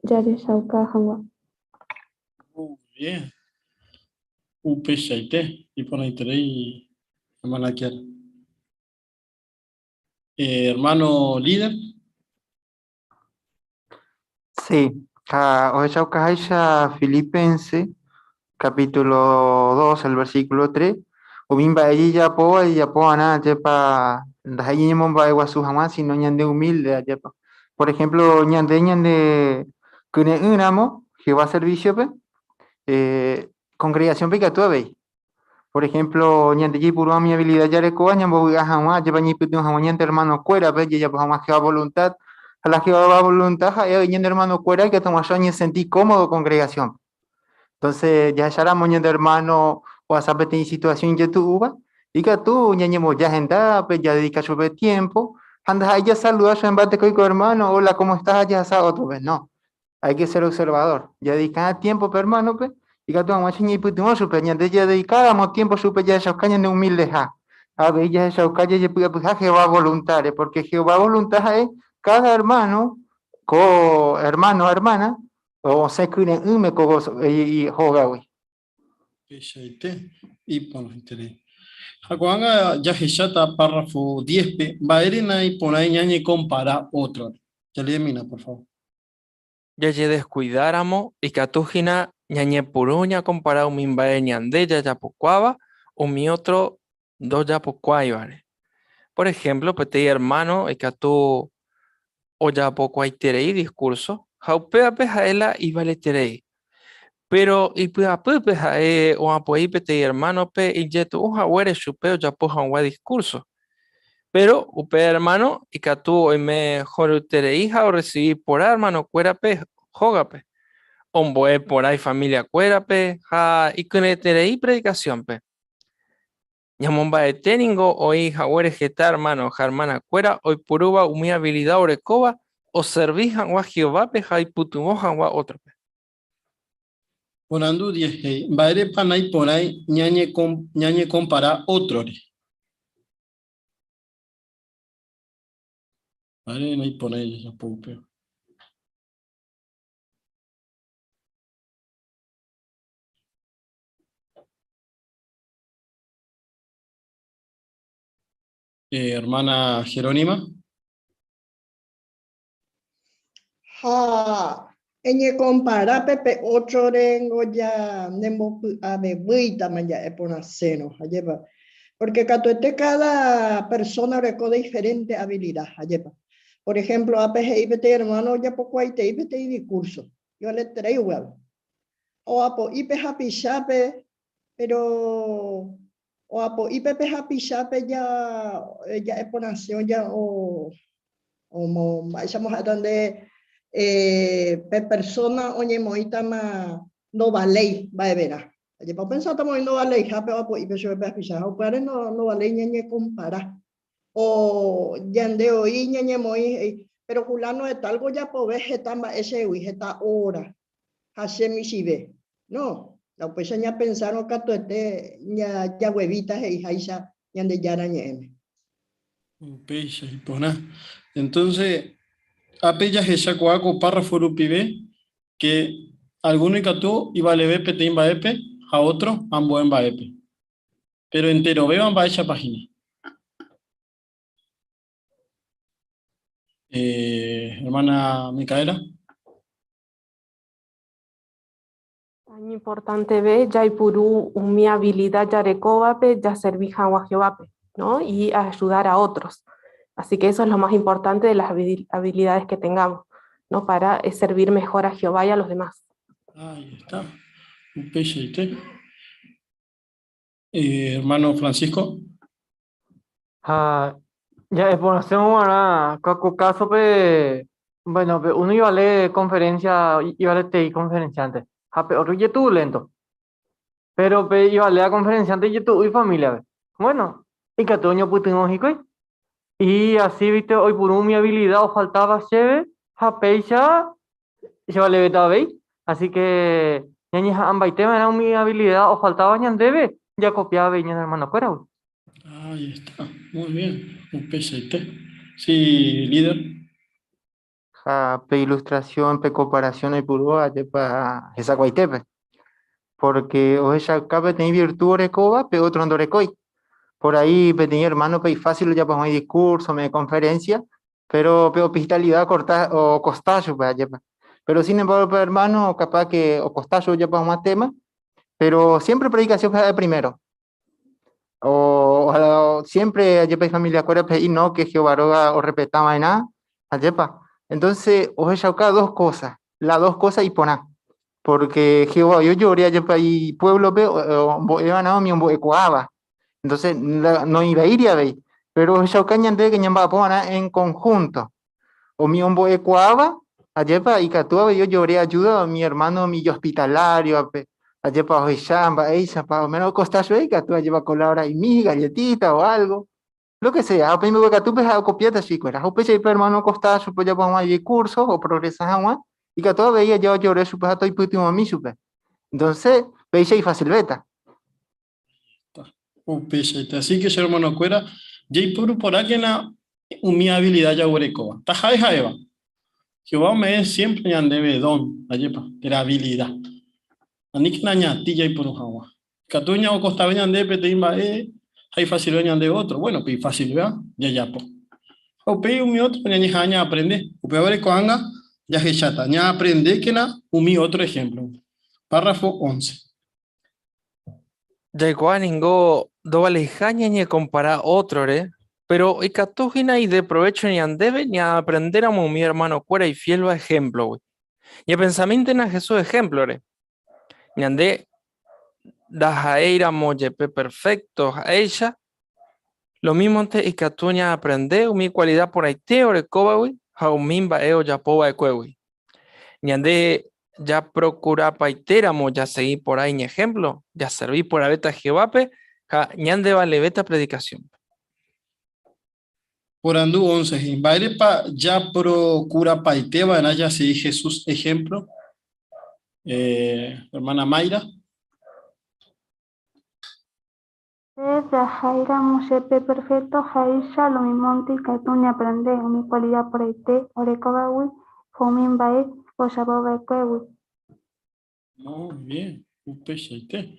jajechauka hag̃ua. Muy bien. Upeichaite, iporãiterei hermana Kiara. Hermano líder. Sí, ha ohechaukaháicha Filipense capítulo 2, el versículo 3, umi mba'e jejapóva jajapova'erã ajépa ndaha'éi ñañemomba'eguasu hag̃ua, sino ñande humilde ajépa. Por ejemplo, ñande ñande kyre'ỹramo Jehová servicio-pe, eh, congregación-pe ikatu avei. Por ejemplo, ñande jaipurúva umi habilidad jarekóva ñambovy'a hag̃ua, ajépa ñaipytyvõ hag̃ua ñande hermano-kuérape jajapo hag̃ua Jehová voluntad. Ha la Jehová voluntad ha'e avei ñande hermano-kuéra ikatu hag̃uáicha oñesenti cómodo congregación-pe. Entonces, jahecháramo ñande hermano ohasa peteĩ situación ijetu'úva, ikatu ñañemboja hendápe, jadedika chupe tiempo, ha ndaha'éi jasaluda chupe mba'etekói ko hermano, hola, ¿cómo estás? ha jahasa ótrope. No. Hay que ser observador. Jadedika tiempo pe hermano-pe, ikatu hag̃uáicha ñaipytyvõ chupe. Ñande jadedikáramo tiempo chupe jahechauka ñane humildeha. Avei jahechauka jajepy'apyha Jehová voluntad-re, porque Jehová voluntad ha'e cada hermano, ko hermano ha hermana, osẽ kyre'ỹme ko hógagui. Peichaite, iporãiterei. Ha ko'ág̃a jahecháta párrafo diez-pe, mba'ére naiporãi ñañekompara ótrore. Jaleemína, por favor. Jajedeskuidáramo, ikatu hína ñañepyrũ ñakompara umi mba'e ñande jajapokuaáva umi ótro ndojapokuaáivare. Por ehémplo, peteĩ ermáno ikatu ojapokuaaiterei diskúrso ha upévape ha'e la ivaleterei. Péro ipy'apýpe ha'e oapo'i peteĩ ermánope ijetu'u haguére chupe ojapo hag̃ua diskúrso. Péro upe ermáno ikatu oime horyterei ha orresivi porã ermanokuérape hógape, ombo'e porã ifamiliakuérape ha ikyre'ỹeterei predikasiónpe. Ñamomba'ete ningo oĩ haguére heta ermáno ha ermanakuéra oipurúva umi avilida orekóva oservi hag̃ua Jehovápe ha oipytyvõ hag̃ua ótrope. Porandu diez he'i, Mba'érepa naiporãi ñañekompara ótrore? Mba'ére naiporãi jajapo upéva? Hermana Jerónima. Ha eñekomparápe pe ótrorengo ja nembopy'avevýitama ja'e porãsérõ, ajépa? Pórke katuete káda persóna oreko diferénte avilida, ajépa? Por ehémplo, ápe he'i peteĩ ermáno ojapokuaaitei peteĩ dikúrso, ivaleterei upéva. Oapo'i pe hapichápe, péro oapo'ípe pe hapichápe ja ja'e porãsẽ oja o omo mba'éichamo ha'éta nde pe persona oñemoĩtama ndovaléi mba'everã. Ajépa opensátama oĩ ndovaleiha pe oapo'ípe chupe pe hapicha ha upévare ndovaléi ñañekompara. O ñande oĩ ñañemoĩ he'i, pero fulano de tal ojapove heta mba'e chegui, heta hora, ha che michĩve. No, la upéicha ñapensárõ katuete jaguevíta he'iháicha Ñandejára Ñe'ẽme. Upéicha iporã. Entonces, ápe jahechakuaa ko párrafo rupive que alguno ikatu ivaleve peteĩ mba'épe ha ótro ambue mba'épe. Péro enterovéva mba'éichapa hína? Eh, hermana Micaela. Iñimportanteve jaipuru umi habilida jarekóvape jaservi hag̃ua Jehovápe, ¿no? Y ayudar a otros. Así que eso es lo más importante de las habilidades que tengamos, ¿no? Para servir mejor a Jehová y a los demás. Ahí está. Upeichaite. Eh, hermano Francisco. Ha ja'eporãsérõ g̃uarã ko kásope, bueno, pe uno ivale conferencia, ivaletei conferenciante, ha pe otro ijetu'u lento. Pero pe ivaléva conferenciante ijetu'u ifamiliape. Bueno, ikatu oñopytyvõ hikuái. Y así, viste, oipuru umi habilidad ofaltáva chéve ha péicha chevalevéta avei. Así que ñañeha'ãmbaite va'erã umi habilidad ofaltáva ñandéve jakopia avei ñane hermanokuéragui. Ahí está, muy bien, upeichaite. Sí, líder. Ha pe ilustración, pe comparación oipurúva ajépa hesakuaitépe. Porque ohechauka peteĩ virtud orekóva pe otro ndorekói. Por ahí peteĩ hermano-pe ifácil ojapo hag̃ua idiscurso, ome'ẽ conferencia, pero pe hospitalidad ocorta, ocosta chupe ajépa. Pero sin embargo pe hermano capaz que ocosta chupe ojapo hag̃ua tema, pero siempre predicación ha'e primero. O, o siempre ajépa ifamiliakuérape he'i no que Jehová róga orrespeta va'erã, ajépa. Entonces ohechauka dos cosas, las dos cosas iporã. Porque Jehová ojore ajépa ipueblope ombo'e va'erã umi ombo'ekuaáva. Entonces noĩvaíri avei, pero ohechauka ñande que ñamba'apo va'erã en conjunto. Umi ombo'ekuaáva, ajépa ikatu avei ojore ayuda umi hermano umi ijohospitalariovape, ajépa ohecha mba'éichapa, oimérõ okosta chupe ikatu ajépa colabora'imi, galletita o algo, lo que sea, ha upe imbeguekatúpe ha'e okopiáta chuikuéra. Ha upéicha pe hermano okosta chupe ojapo hag̃ua idiscurso oprogresa hag̃ua, ikatu avei aja ojore chupe ha toipytyvõmi chupe. Entonces, péicha ifacilvéta. Upeichaite. Así que che hermanokuéra, jaipuru porãkena umi habilidad jaguerekóva. Taha'e ha'éva. Jehová ome'ẽ siempre ñandéve don, ajépa, térã habilidad. Aníkena ñatĩ jaipuru hag̃ua. Ikatu ñaokostave ñandéve peteĩ mba'e ha ifasilve ñandéve ótro. Bueno, pe ifasilvéva jajapo. Ha upéi umi ótro ñañeha'ã ñaaprende. Upévare ko'ág̃a jahecháta. Ñaaprendékena umi ótro ehémplogui. Párrafo 11. Jaikuaa ningo ndovaleiha ñañekompara ótrore, péro ikatu hína ideprovécho ñandéve ñaaprendéramo umi ermanokuéra ifiélva ehémplogui. Ñapensamíntena Jesús ehémplore. Ñande ndaha'éiramo jepe perfékto ha'éicha, lomímonte ikatu ñaaprende umi kualida porãite orekóvagui ha umi mba'e ojapo va'ekuégui. Ñande japrokurapaitéramo jasegi porã iñehémplo, jaservi porãvéta Jehovápe ha ñandevalevéta predikasiónpe. Porandu 11 he'i, Mba'érepa japrokurapaite va'erã jasegi Jesús ehémplo? Eh, hermana Mayra. Pe jahaíramo jepe perfékto ha'éicha lomímonte ikatu ñaaprende umi kualida porãite orekóvagui ha umi mba'e ojapo va'ekuégui. Muy bien, upeichaite.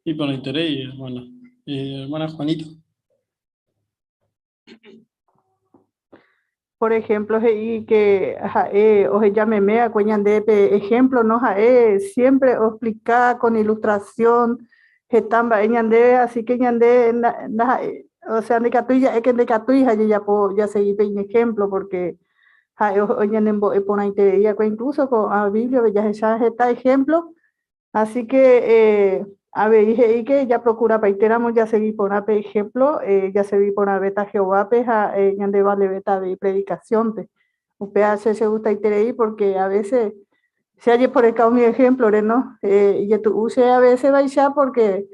Iporãiterei, hermana. Hermana Juanita. Por ejemplo, he'i que ha'e oheja meme va'ekue ñande pe ejemplo, no? Ha'e siempre oexplica con ilustración heta mba'e ñandéve, así que ñande ndaha'e, o sea, ndaikatúi ja'e que ndaikatúi ha jajapo jasegi pe iñejemplo, porque ha'e ñanembo'e porãiterei va'ekue, incluso ko'ã Biblia-pe jahecha heta ejemplo Así que avei he'i ke japrokurapaitéramo jasegi porã pe ehémplo, jaservi porãvéta Jehovápe ha ñandevalevéta avei predikasiónpe. Upéva che chegustaiterei pórke a vése che ajeporeka umi ehémplore, no? Ijetu'u che a vése vaicha pórke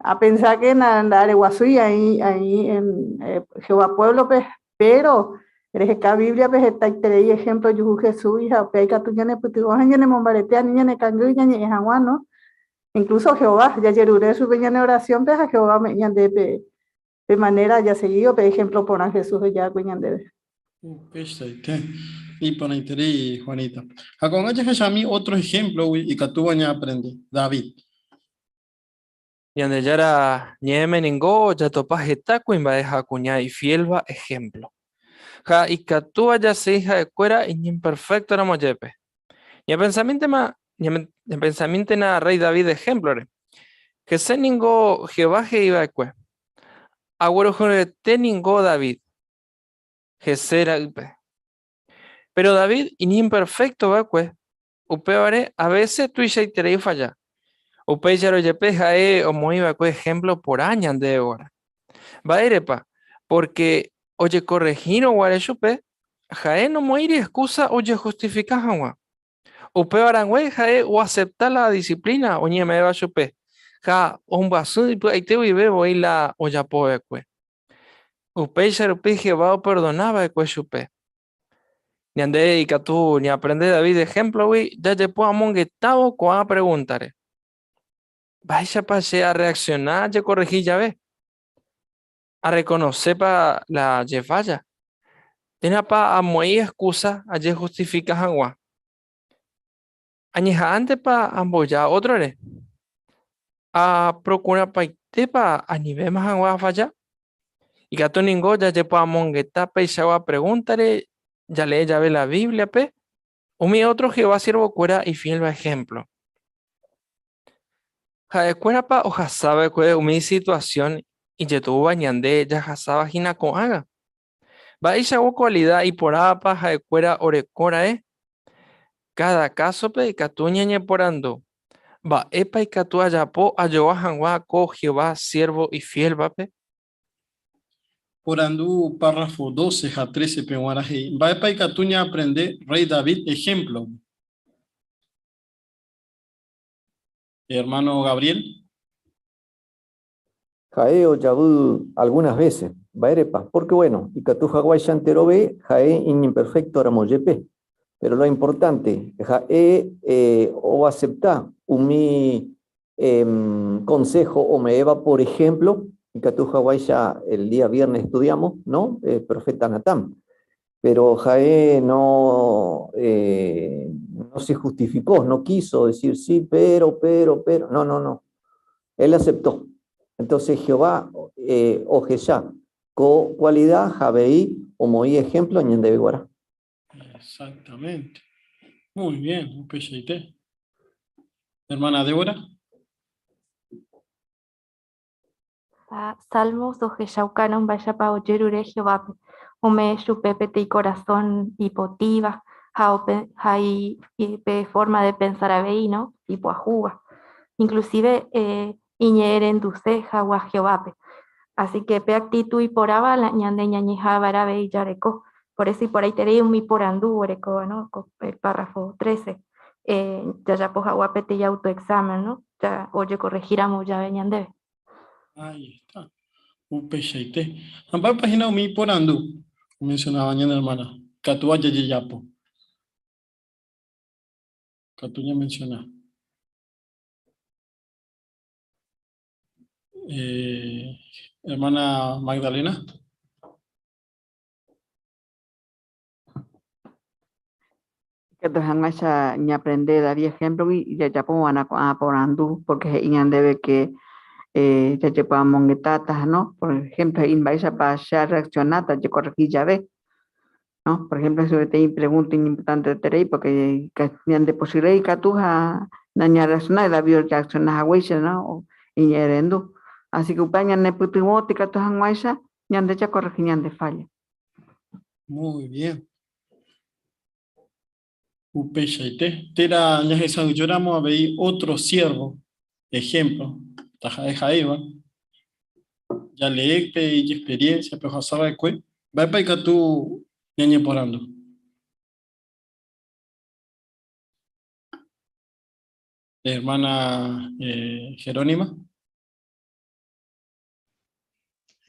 A pensar que nda'areguasúi aĩ aĩ en Jehová pueblo-pe, pero reheka Biblia-pe hetaiterei ejemplo ojuhu Jesús-gui ha upéva ikatu ñanepytyvõ ha ñanemombarete ani ñanekangy ñañe'ẽ hag̃ua, no? Incluso Jehová, jajerure chupe ñane oración-pe ha Jehová ome'ẽ ñandéve pe pe manera jaseguívo pe ejemplo porã Jesús ohejákuri ñandéve. Upeichaite, iporãiterei Juanita. Ha ko'ág̃a jahechami ótro ehémplogui ikatúva ñaaprende, David. Ñandejára ñe'ẽme ningo jatopa heta kuimba'e ha kuña ifiélva ehémplo. Ha ikatúva jasegi ha'ekuéra iñimperféktoramo jepe. Ñapensamíntema, ñapensamíntena rréi David ehémplore. Hese ningo Jehová he'i va'ekue, Aguerohoryete ningo David, Jesé ra'ýpe. Péro David iñimperfékto va'ekue, Upévare, a vése tuichaiterei ofalla. Upéicharõ jepe ha'e omoĩ va'ekue ehémplo porã ñandéve g̃uarã. Mba'érepa? Pórke ojekorrehírõ guare chupe, ha'e nomoĩri exkúsa ojehustifika hag̃ua. Upéva rangue ha'e oasepta la disiplína oñeme'ẽva chupe ha ombyasy ipy'aite guive voi la ojapo va'ekue. Upéicha rupi Jehová operdona va'ekue chupe. Ñande ikatu ñaaprende David ehémplogui jajepo'amongetávo ko'ã pregúntare. Mba'éichapa che arreaksiona ajekorrehi jave? Arrekonosépa la che fálla? Térãpa amoĩ exkúsa ajehustifika hag̃ua? Añeha'ãntepa amboja ótrore? Aprokurapaitépa anivéma hag̃ua afalla? Ikatu ningo jajepoamongeta peichagua pregúntare jalee jave la Bíbliape umi ótro Jehová siervokuéra ifiélva ehémplo. Ha'ekuérapa ohasa va'ekue umi situasión ijetu'úva ñande jahasáva hína ko'ág̃a? Mba'eichagua kualida iporãpa ha'ekuéra oreko ra'e? Káda kásope ikatu ñañeporandu, Mba'épa ikatu ajapo ajogua hag̃ua ko Jehová siérvo ifiélvape? Porandu párrafo 12 ha 13 peg̃uarã he'i, Mba'épa ikatu ñaaprende rréi David ehémplogui? Ermáno Gabriel. Ha'e ojavy algunas veces. Mba'érepa? Porque bueno, ikatu haguáicha enterove ha'e iñimperfecto ramo jepe. Pero lo importante, ha'e oacepta umi consejo ome'ẽva, por ejemplo, ikatu haguáicha el día viernes estudiamos, no? El profeta Natán. Pero ha'e no, no se justificó, no quiso decir sí, pero, pero, pero. No, no, no. Él aceptó. Entonces Jehová eh, ohecha ko cualidad ha avei omoĩ ejemplo ñandéve guarã. Exactamente. Muy bien, upeichaite. Hermana Débora. Ha Salmos ohechaukárõ mba'éichapa ojerure Jehovápe, ome'ẽ chupe peteĩ korasõ ipotĩva ha ha pe forma de pensar avei, no? Ipyahúva. Inclusive iñe'ẽrenduse hag̃ua Jehovápe. Así que pe actitud iporãva la ñande ñañeha'ãva'erã avei jareko. Por eso iporãiterei umi porandu orekóva, no? Ko el párrafo 13, jajapo hag̃ua peteĩ autoexamen, no? Ojekorrehíramo jave ñandéve. Ahí está. Upeichaite. Ha mba'épa hína umi porandu omencionaba ñane hermana? Ikatúva jajejapo. Ikatu ñamenciona. Eh, hermana Magdalena. Ikatu hag̃uáicha ñaaprende David ehémplogui jajapo va'erã ko'ã porandu, pórke he'i ñandéve ke jajepy'amongetáta, no? Por ehémplo he'i mba'éichapa che arreaksionáta ajekorrehi jave, no? Por ehémplo hese peteĩ pregúnta iñimportanteterei pórke ñandepochyre ikatu ha nañarreaksionái David orreaksiona haguéicha, no? Iñe'ẽrendu. Así ke upéva ñanepytyvõta ikatu hag̃uáicha ñande jakorrehi ñande fálla. Muy bien. Upeichaite. Térã ñahesa'ỹijóramo avei ótro siérvo ehémplo, taha'e ha'éva, jalee pe ijexperiénsia, pe ohasa va'ekue, mba'épa ikatu ñañeporandu? Ermána Jerónima.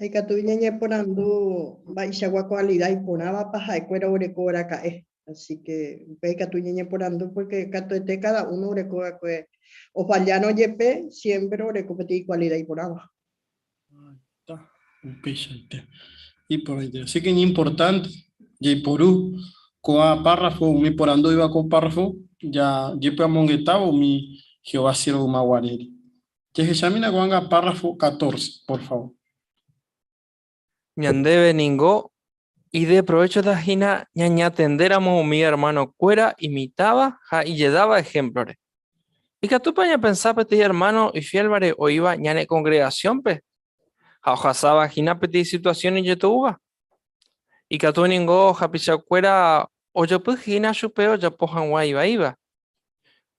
Ha ikatu ñañeporandu mba'eichagua kualida iporãvapa ha'ekuéra oreko raka'e. Así que upe ikatu ñañeporandu porque katuete cada uno oreko va'ekue ofallárõ jepe siempre oreko peteĩ kualida iporãva. Upeichaite. Iporãite. Así que iñimportante jaiporu ko'ã párrafo, umi porandu oĩva ko párrafo, jajepy'amongetávo umi Jehová siervo ymaguarére. Jahechamína ko'ág̃a párrafo 14, por favor. Ñandéve ningo ideprovéchota hína ñañatendéramo umi ermanokuéra imitãva ha ijedáva ehémplore. Ikatúpa ñapensa peteĩ ermáno ifiélvare oĩva ñane kongregasiónpe ha ohasáva hína peteĩ situasión ijetu'úva? Ikatu ningo hapichakuéra ojopy hína chupe ojapo hag̃ua ivaíva.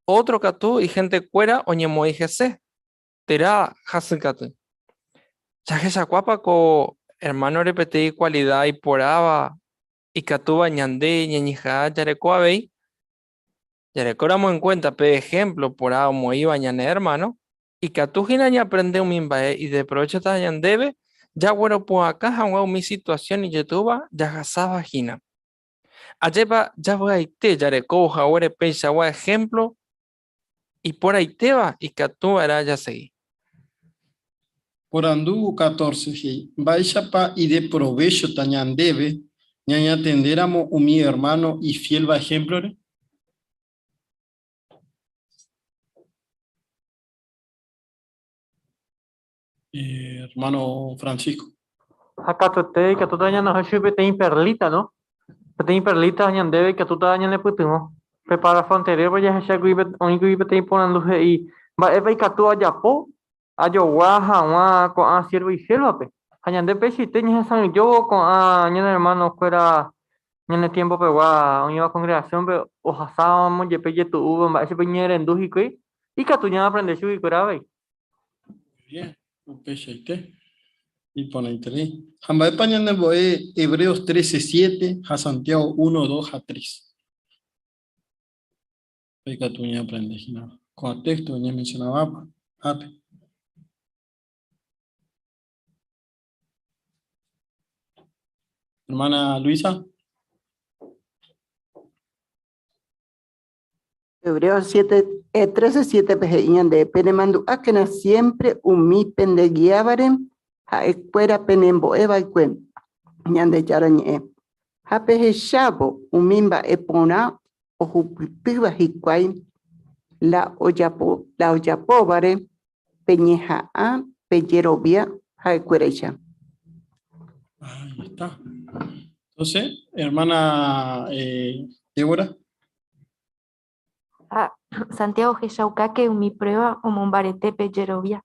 Ótro katu ihentekuéra oñemoĩ hese, térã hasykatu. Jahechakuaápa ko ermánore peteĩ kualida iporãva ikatúva ñande ñañeha'ã jareko avei? Jarekóramo enkuénta pe ehémplo porã omoĩva ñane ermáno, ikatu hína ñaaprende umi mba'e ideprovéchota ñandéve jagueropu'aka hag̃ua umi situasión ijetu'úva jahasáva hína. Ajépa javy'aite jarekóvo haguére peichagua ehémplo iporãitéva ikatu va'erã jasegi. Porandu 14 he'i, Mba'éichapa ideprovéchota ñandéve ñañatendéramo umi ermáno ifiélva ehémplore? Hermano Francisco. Ha katuete ikatúta ñanohẽ chupe peteĩ perlita, no? Peteĩ perlita ñandéve ikatúta ñanepytyvõ. Pe párrafo anterior-pe jahechákuri oĩkuri peteĩ porandu he'i, Mba'épa ikatu ajapo ajogua hag̃ua ko'ã siervo ifiélvape? Ha ñande peichaite ñahesa'ỹijóvo ko'ã ñane hermano-kuéra ñane tiempo-pegua oĩva congregación-pe ohasáramo jepe ijetu'úva mba'éichapa iñe'ẽrendu hikuái, ikatu ñaaprende chuguikuéra avei. Bien, upeichaite. Iporãiterei. Ha mba'épa ñanembo'e Hebreos 13, 7 ha Santiago 1, 2 ha 3? Ikatu ñaaprende hína ko'ã texto ñamencionavápa ápe. Hermana Luisa. Hebreos 7, 13, 7 pe he'i ñande, Penemandu'ákena siémpre umi pendegiávare ha'ekuéra penembo'e va'ekue Ñandejára Ñe'ẽ, ha pehechávo umi mba'e porã ohupytýva hikuái la ojapo la ojapóvare, peñeha'ã pejerovia ha'ekuéraicha. Ahí está. Entonces, hermana eh, Débora. Ha Santiago ohechaukáke umi prueba omombarete pe jerovia.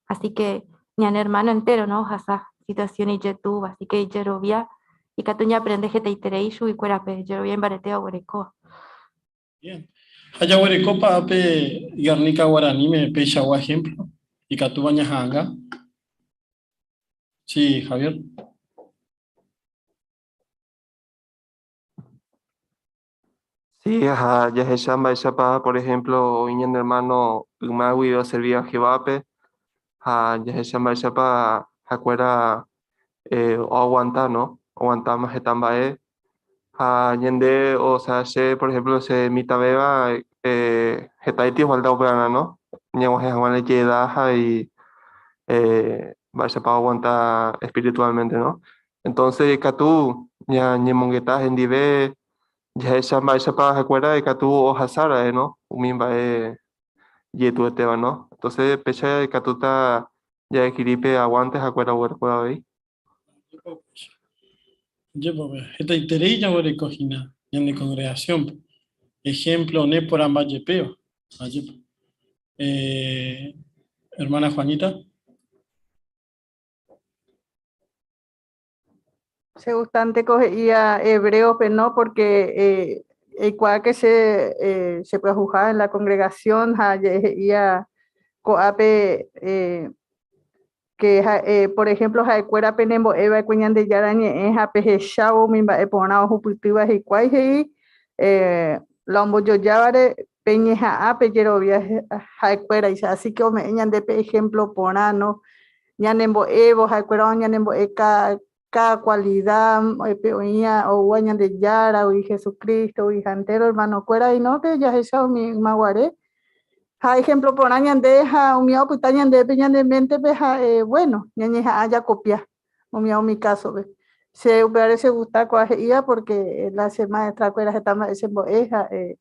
Así que ñane hermano entero, no, ohasa situación ijetu'úva, así que ijerovia ikatu ñaaprende hetaiterei chuguikuéra pe jerovia imbaretéva oguerekóva. Bien. Ha jaguerekópa ápe Guernica guaraníme peichagua ejemplo ikatúva ñaha'anga? Sí, Javier. Sí, ha jahecha mba'éichapa, por ejemplo, oĩ ñane hermano yma guive oservíva Jehovápe, ha jahecha mba'éichapa ha'ekuéra eh, oaguanta, no? Oaguantáma heta mba'e. Ha ñande, o sea, che, por ejemplo, che mitãvéva, eh, hetaiti ofalta upevarã, no? Ñag̃uahẽ hag̃ua la ijedad ha y, eh, mba'éichapa oaguanta espiritualmente, no? Entonces ikatu ñañemongeta hendive jahecha mba'éichapa ha'ekuéra ikatu ohasa ra'e, no? Umi mba'e jetu'etéva, no? Entonces péicha ikatúta ja'ekiri pe aguante ha'ekuéra oguerekóva avei. Jepove, hetaiterei jaguereko hína ñane congregación-pe. Ejemplo neporãmba jepéva. Ajépa. Eh, hermana Juanita. Che gustante-ko he'íva hebréope, no, porque eh, eikuaa que che eh, chepyahuha en la congregación ha he'íva ko'ápe eh, que eh, por ejemplo ha'ekuéra penembo'e va'ekue Ñandejára ñe'ẽ ha pehechávo umi mba'e porã ohupytýva hikuái he'i eh, la ombojojávare peñeha'ã pejerovia ha'ekuéraicha, así que ome'ẽ ñande pe ejemplo porã, no? Ñanembo'évo ha'ekuéra ñanembo'e cada cualidad pe oĩva oúva Ñandejáragui, Jesucristo-gui ha entero hermano-kuéra no que jahecha umi ymaguare ha ejemplo porã ñande ha umi opyta ñandépe ñane mente-pe ha'e bueno ñañeha'ã jakopia umi umi caso-pe. Che upévare chegusta kóa he'íva porque la che maestra-kuéra heta mba'e chembo'e ha'e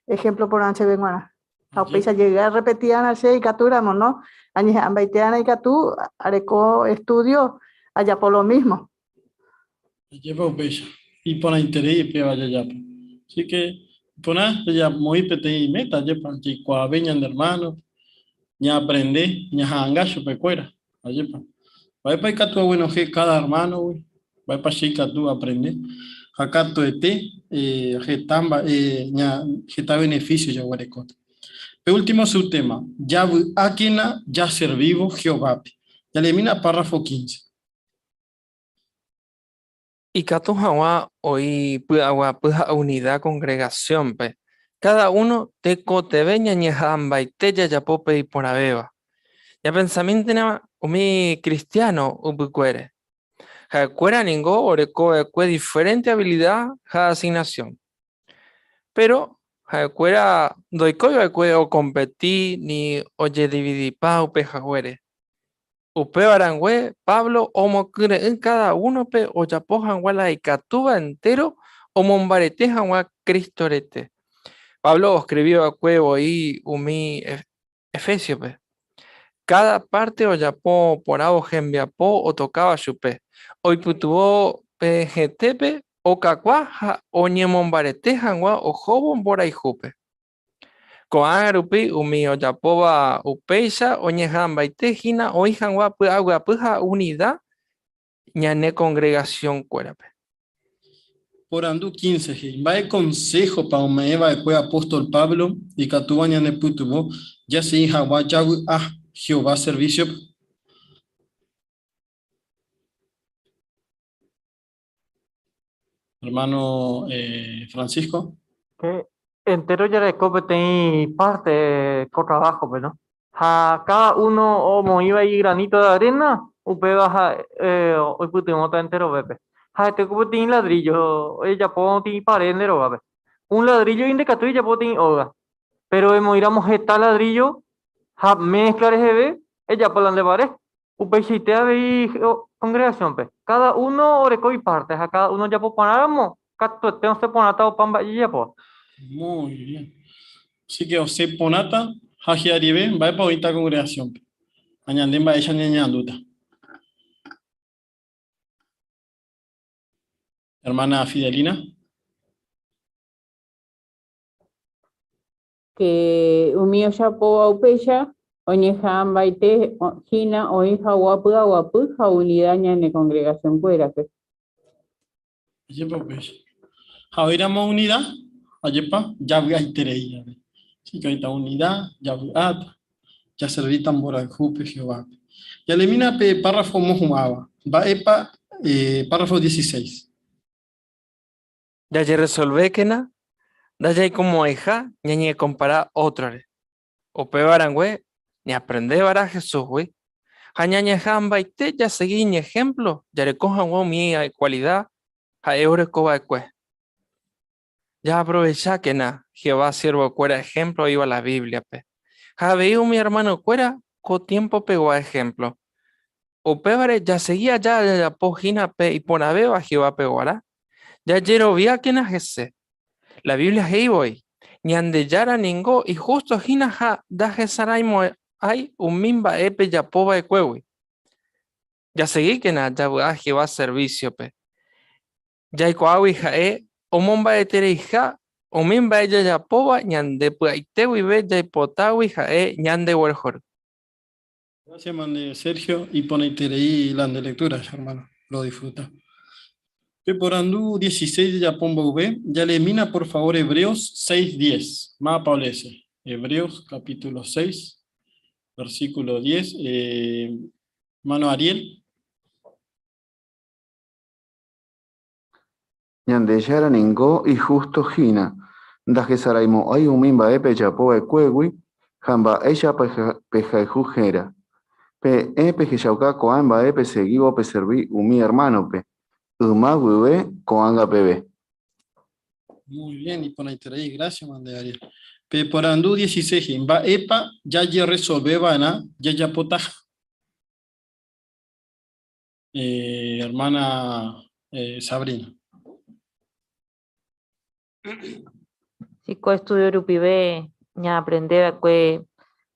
ejemplo porã chéve g̃uarã. Ha upéicha jey arrepeti'arã che ikatúramo, no? Añeha'ãmbaite'arã ikatu areko estudio ajapo lo mismo. Ajépa upéicha, iporãiterei upéva jajapo. Así que iporã jajamoĩ peteĩ meta, ajépa jaikuaave ñane hermano, ñaaprende, ñaha'anga chupekuéra, ajépa. Mba'épa ikatu aguenohẽ káda hermano-gui, mba'épa che ikatu aaprende, ha katuete heta mba'e, heta beneficio jaguerekóta. Pe último subtema, Javy'ákena jaservívo Jehovápe. Jaleemína párrafo 15. Ikatu hag̃ua oĩ py'aguapy ha unida kongregasiónpe, káda uno tekotevẽ ñañeha'ãmbaite jajapo pe iporãvéva. Ñapensamíntena umi kristiáno ypykuére. Ha'ekuéra ningo oreko va'ekue diferénte avilida ha asignasión. Péro ha'ekuéra ndoikói va'ekue okompeti ni ojedividipa upe haguére. Upéva rangue, Pablo omokyre'ỹ káda únope ojapo hag̃ua la ikatúva entéro omombarete hag̃ua Cristo rete. Pablo oskrivi va'ekue voi umi Efésiope. Káda párte ojapo porãvo hembiapo otokáva chupe, oipytyvõ pe hetépe okakua ha oñemombarete hag̃ua ohóvo mborayhúpe. Ko'ág̃a rupi umi ojapóva upéicha oñeha'ãmbaite hína oĩ hag̃ua py'aguapy ha unida ñane kongregasionkuérape. Porandu 15 he'i, Mba'e konséhopa ome'ẽ va'ekue apóstol Pablo ikatúva ñanepytyvõ jasegi hag̃ua javy'a Jehová servísiope? Hermano Francisco. Que entero jareko peteĩ parte ko trabajo-pe, no? Ha cada uno omoĩva igranito de arena, upéva ha'e oipytyvõta enterovépe. Ha'ete ku peteĩ ladrillo ojejapo peteĩ pared nde rógape. Un ladrillo indekatúi ejapo peteĩ óga, pero emoĩramo heta ladrillo ha mezcla reheve ejapo la nde pared. Upeichaite avei kongregasiónpe, káda uno oreko ipárte ha káda uno ojapo porãramo, katuete osẽ porãta opa mba'e jejapóva. Muy bien. Así que osẽ porãta ha hi'arive mba'épa oĩta kongregasiónpe ha ñande mba'éicha ñañe'andúta. Hermana Fidelina. Che umi ojapóva upéicha oñeha'ãmbaite hína oĩ hag̃ua py'aguapy ha unida ñane kongregasionkuérape. Ajépa upéicha. Ha oĩramo unida, ajépa javy'aiterei jave. Así que oĩta unida, javy'áta, jaservíta mborayhúpe Jehovápe. Jaleemína pe párrafo omohu'ãva. Mba'épa párrafo 16? Jajeresolvékena ndajaikomo'ãiha ñañekompara ótrore. Upéva rangue, ñaaprende va'erã Jesúsgui ha ñañeha'ãmbaite jasegi iñehémplo jareko hag̃ua umi kualida ha'e oreko va'ekue. Jaaprovechákena Jehová siervokuéra ehémplo oĩva la Bíbliape, ha avei umi ermanokuéra ko tiempopegua ehémplo. Upévare jasegi aja jajapo hína pe iporãvéva Jehovápe g̃uarã, jajeroviákena hese. La Biblia he'i voi, Ñandejára ningo ihústo hína ha ndahesaraimo'ãi umi mba'e pejapo va'ekuégui. Jasegíkena javy'a Jehová servísiope. Jaikuaágui ha'e omomba'etereiha umi mba'e jajapóva ñande py'aite guive jaipotágui ha'e ñandeguerohory. Gracias, mande Sergio, iporãiterei la nde lectura, hermano, lo disfruta. Pe porandu 16 jajapo mboyve, jaleemína por favor Hebreos 6:10. Mávapa oleese? Hebreos capítulo 6, versículo 10. Hermano Ariel. Ñandejára ningo ihústo hína, ndahesaraimo'ãi umi mba'e pejapo va'ekuégui ha mba'éicha pehayhu héra. Peẽ pehechauka ko'ã mba'e pesegívo peservi umi hermano-pe, yma guive ko'ág̃a peve. Muy bien, iporãiterei, gracias, mande Ariel. Pe porandu 16, mba'épa jajeresolveva'erã jajapotaha? Eh, hermana Sabrina. Si ko estudio rupive ñaaprende va'ekue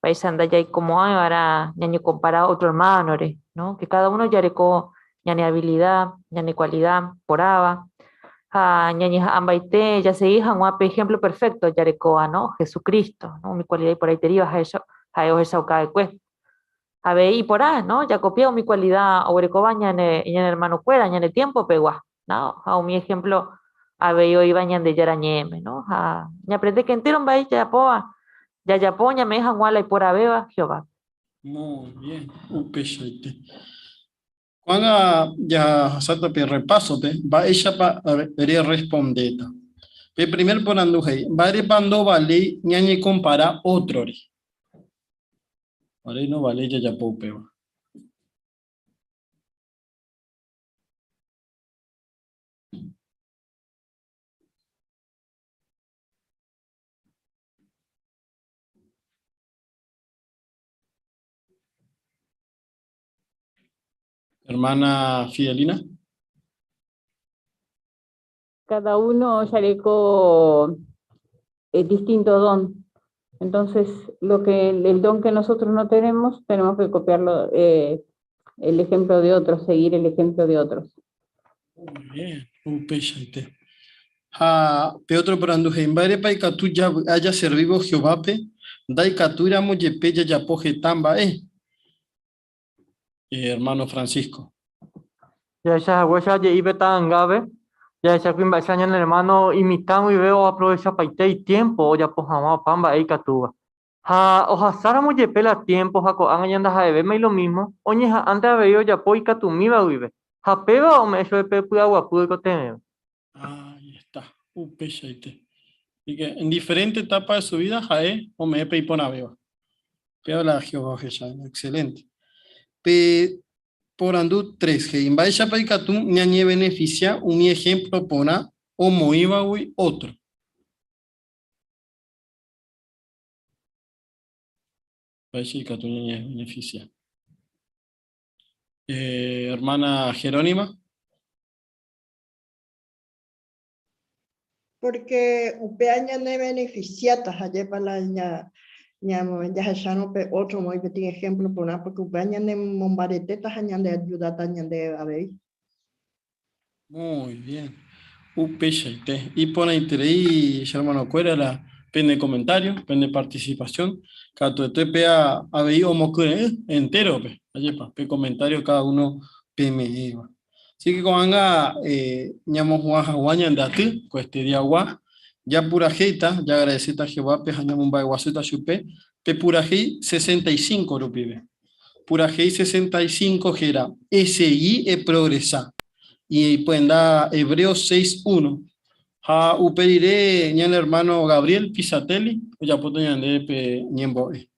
mba'éicha ndajaikomo'ãiva'erã ñañekompara otro hermano-re, no? Que cada uno jareko ñane habilidad, ñane cualidad porãva, ha ñañeha'ãmbaite jasegi hag̃ua pe ejemplo perfecto jarekóva, no? Jesucristo, no? Umi cualidad iporãiteríva ha'e ohechauka va'ekue. Avei iporã, no? Jakopia umi cualidad oguerekóva ñane, ñane hermano-kuéra ñane tiempo-pegua, no? Ha umi ejemplo avei oĩva Ñandejára ñe'ẽme, no? Ha ñaaprende que entéro mba'e jajapóva, jajapo ñame'ẽ hag̃ua la iporãvéva Jehovápe. Muy bien, upeichaite. Ko'ág̃a jahasáta pe repásope, mba'éichapa rerrespondéta. Pe primer porandu he'i, Mba'érepa ndovaléi ñañekompara ótrore? Mba'ére ndovaléi jajapo upéva? Hermana Fidelina. Cada uno jareko distinto don. Entonces, lo que el don que nosotros no tenemos, tenemos que copiarlo, el ejemplo de otros, seguir el ejemplo de otros. Muy bien, upeichaite. Ha pe otro porandu he'i, Mba'érepa ikatu javy'a jaservívo Jehovápe ndaikatúiramo jepe jajapo heta mba'e? Hermano Francisco. Jahecha haguéicha je'i pe ta'angápe, jahecha kuimba'éicha ñane hermano imitã guive oaprovechapaite itiempo ojapo hag̃ua opa mba'e ikatúva. Ha ohasáramo jepe la tiempo ha ko'ág̃a ñandaha'evéma lo mismo, oñeha'ãnte avei ojapo ikatumíva guive, ha péva ome'ẽ chupe pe py'aguapy oikotevẽva. Ahí está, upeichaite. Así que en diferente etapa de su vida ha'e ome'ẽ pe iporãvéva. Péva la Jehová ohecha, excelente. Pe porandu 3 he'i, mba'éichapa ikatu ñañebeneficia umi ejemplo porã omoĩvagui otro? Mba'éicha ikatu ñañebeneficia? Hermana Jerónima. Porque upéva ñanebeneficiáta ha'épa la jahechárõ pe otro omoĩ peteĩ ejemplo porã, porque upéva ñanemombaretéta ha ñandeayudáta ñande avei. Muy bien. Upeichaite. Iporãiterei che hermano-kuéra la pene comentario, pene participación. Katuete péa avei omokyre'ỹ entérope. Ajépa, pe comentario cada uno peme'ẽva. Así que ko'ág̃a ñamohu'ã hag̃ua ñande aty ko este diagua, japurahéita, jaagradeséta Jehovápe ha ñamomba'eguasúta chupe pe purahéi 65 rupive. Purahéi 65 héra Esegi eprogresa, ipyenda Hebreos 6, 1. Ha upe rire ñane ermáno Gabriel Pisatelli ojapóta ñandéve pe ñembo'e.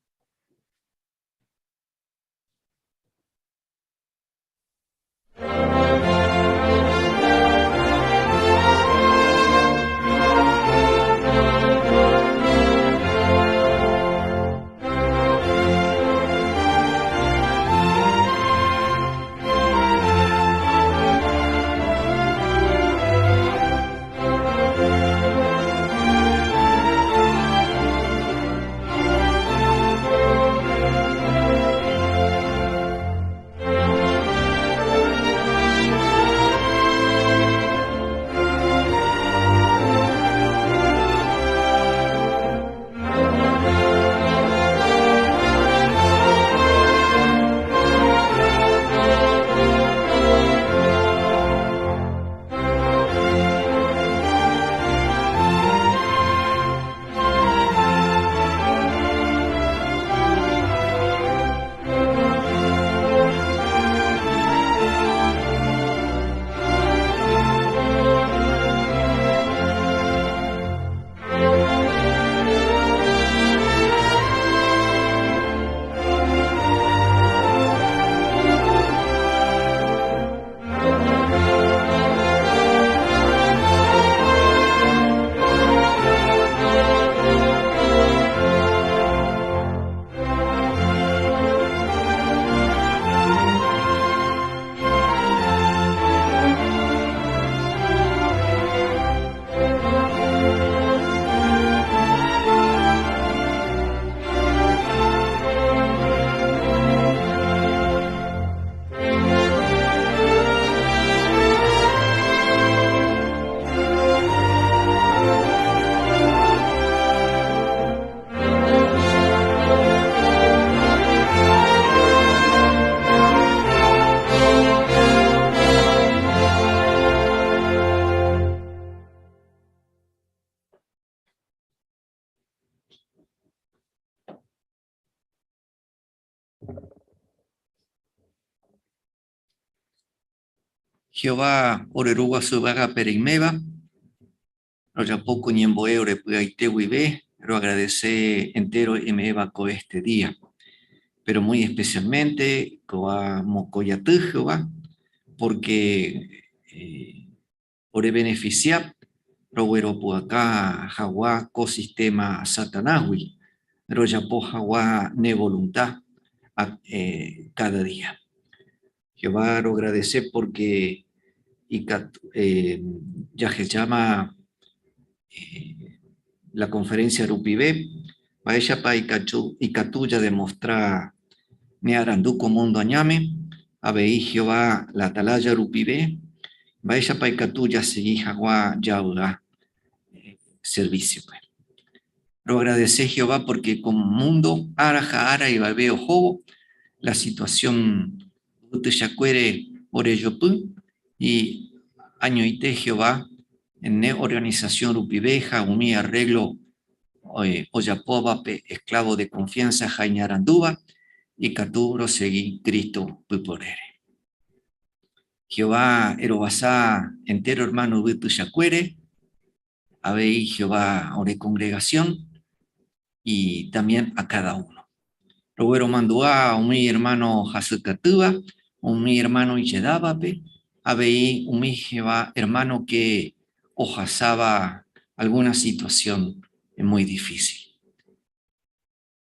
Jehová ore Ru Guasu yvágape reiméva, rojapo ko ñembo'e ore py'aite guive, roagradece entero eme'ẽva ko este día. Pero muy especialmente ko'a mokõi aty Jehová, porque ore beneficia rogueropu'aka hagua ko sistema Satanásgui, rojapo hagua ne voluntad cada día. Jehová roagradece porque jahecháma la conferencia rupive mba'éichapa ikatu jademostra ne arandu ko mundo añáme, avei Jehová la atalaya rupive mba'éichapa ikatu jasegi hag̃ua javy'a servicio-pe. Roagradece Jehová porque ko mundo ára ha ára ivaive ohóvo, la situación yvytuichakuére orejopy y añoite Jehová ne organización rupive ha umi arreglo ojapóva pe esclavo de confianza ha iñarandúva ikatu rosegi Cristo pyporére. Jehová erovasa entero hermano yvy tuichakuére, avei Jehová ore congregación y también a cada uno. Rogueromandu'a umi hermano hasykatýva, umi hermano ijedávape, avei umi Jehová hermano que ohasáva alguna situación muy difícil.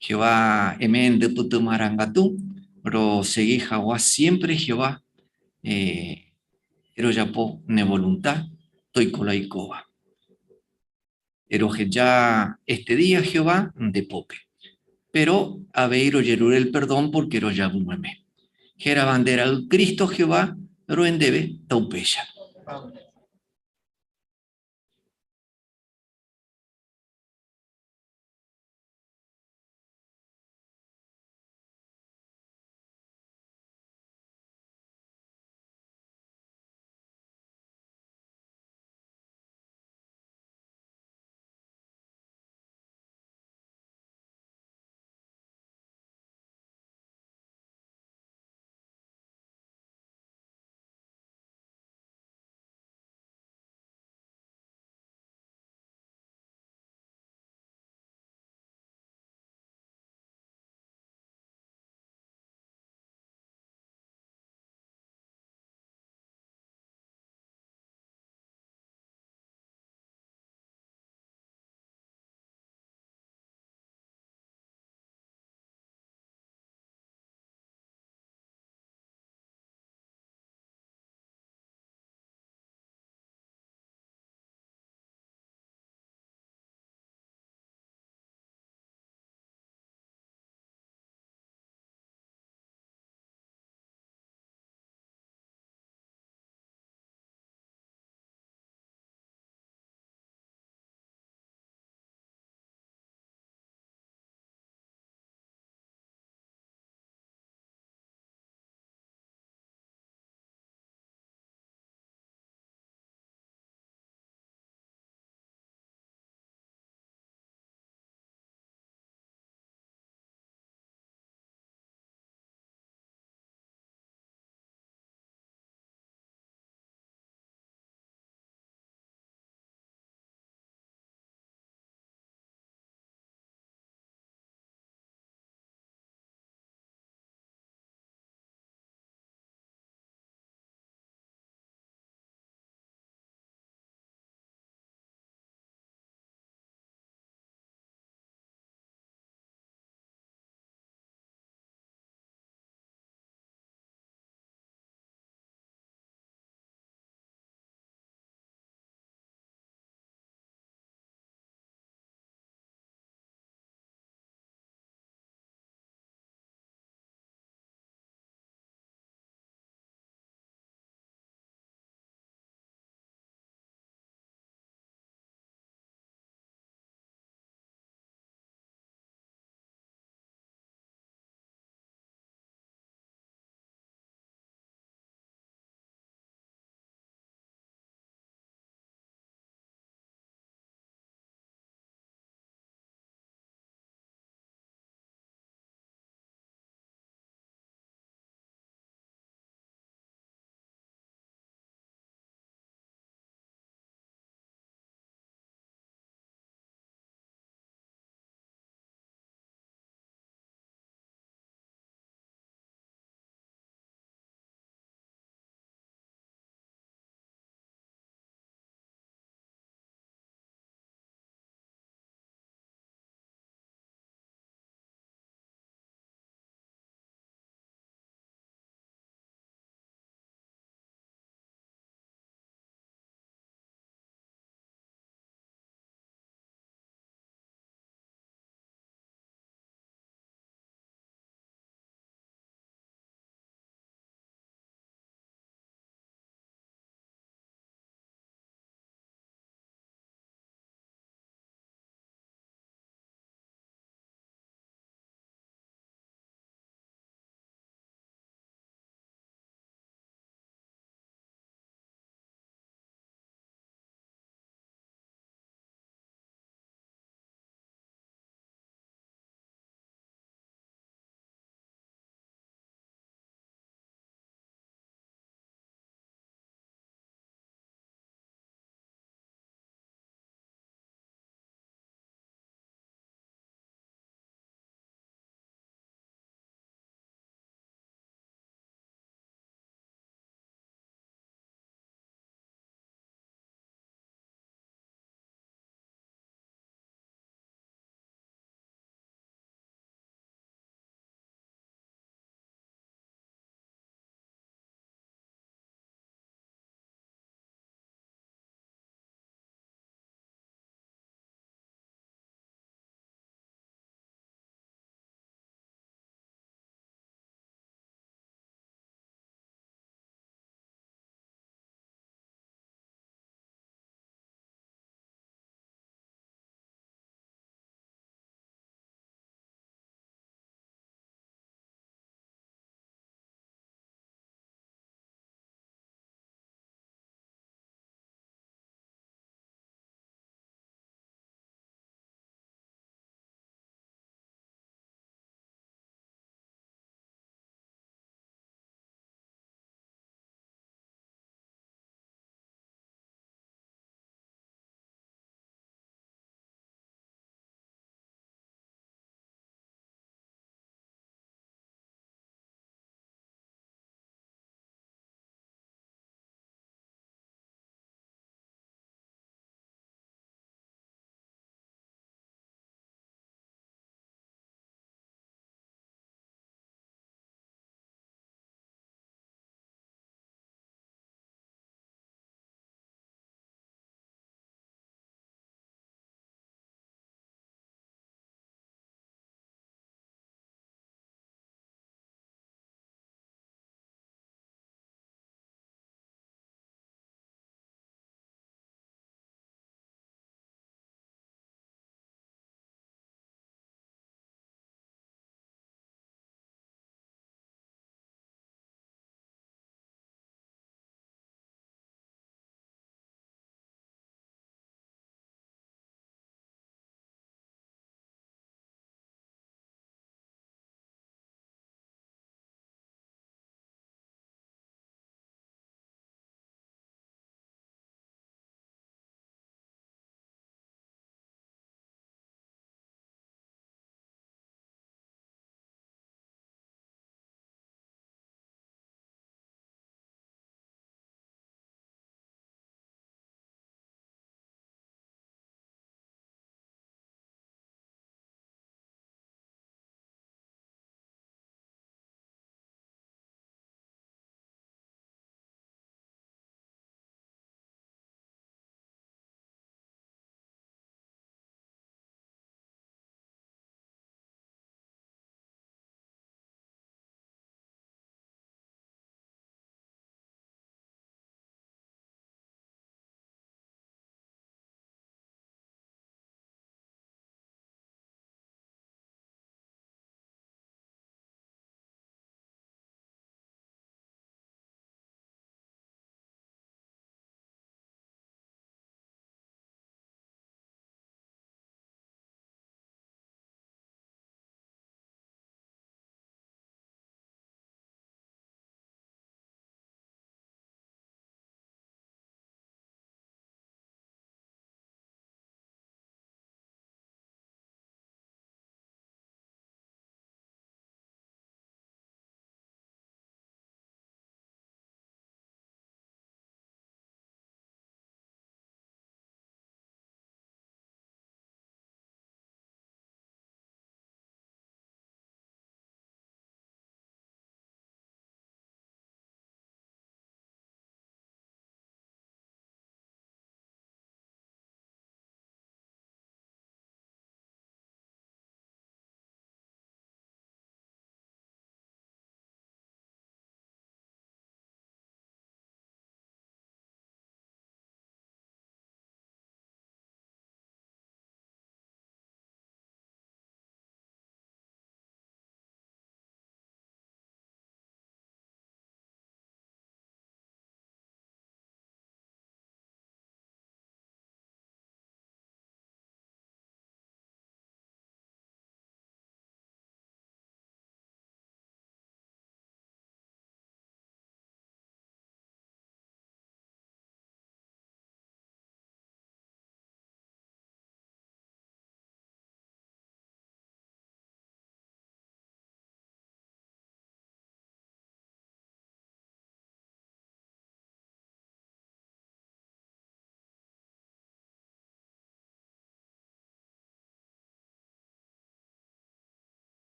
Jehová eme'ẽ nde pyty marangatu, rosegi hag̃ua siémpre Jehová rojapo ne volunta toiko la oikóva. Roheja este día Jehová nde pópe. Péro avei rojerure el perdón pórke rojavy meme. Hérava nde Ra'y Cristo Jehová ro'e ndéve taupéicha.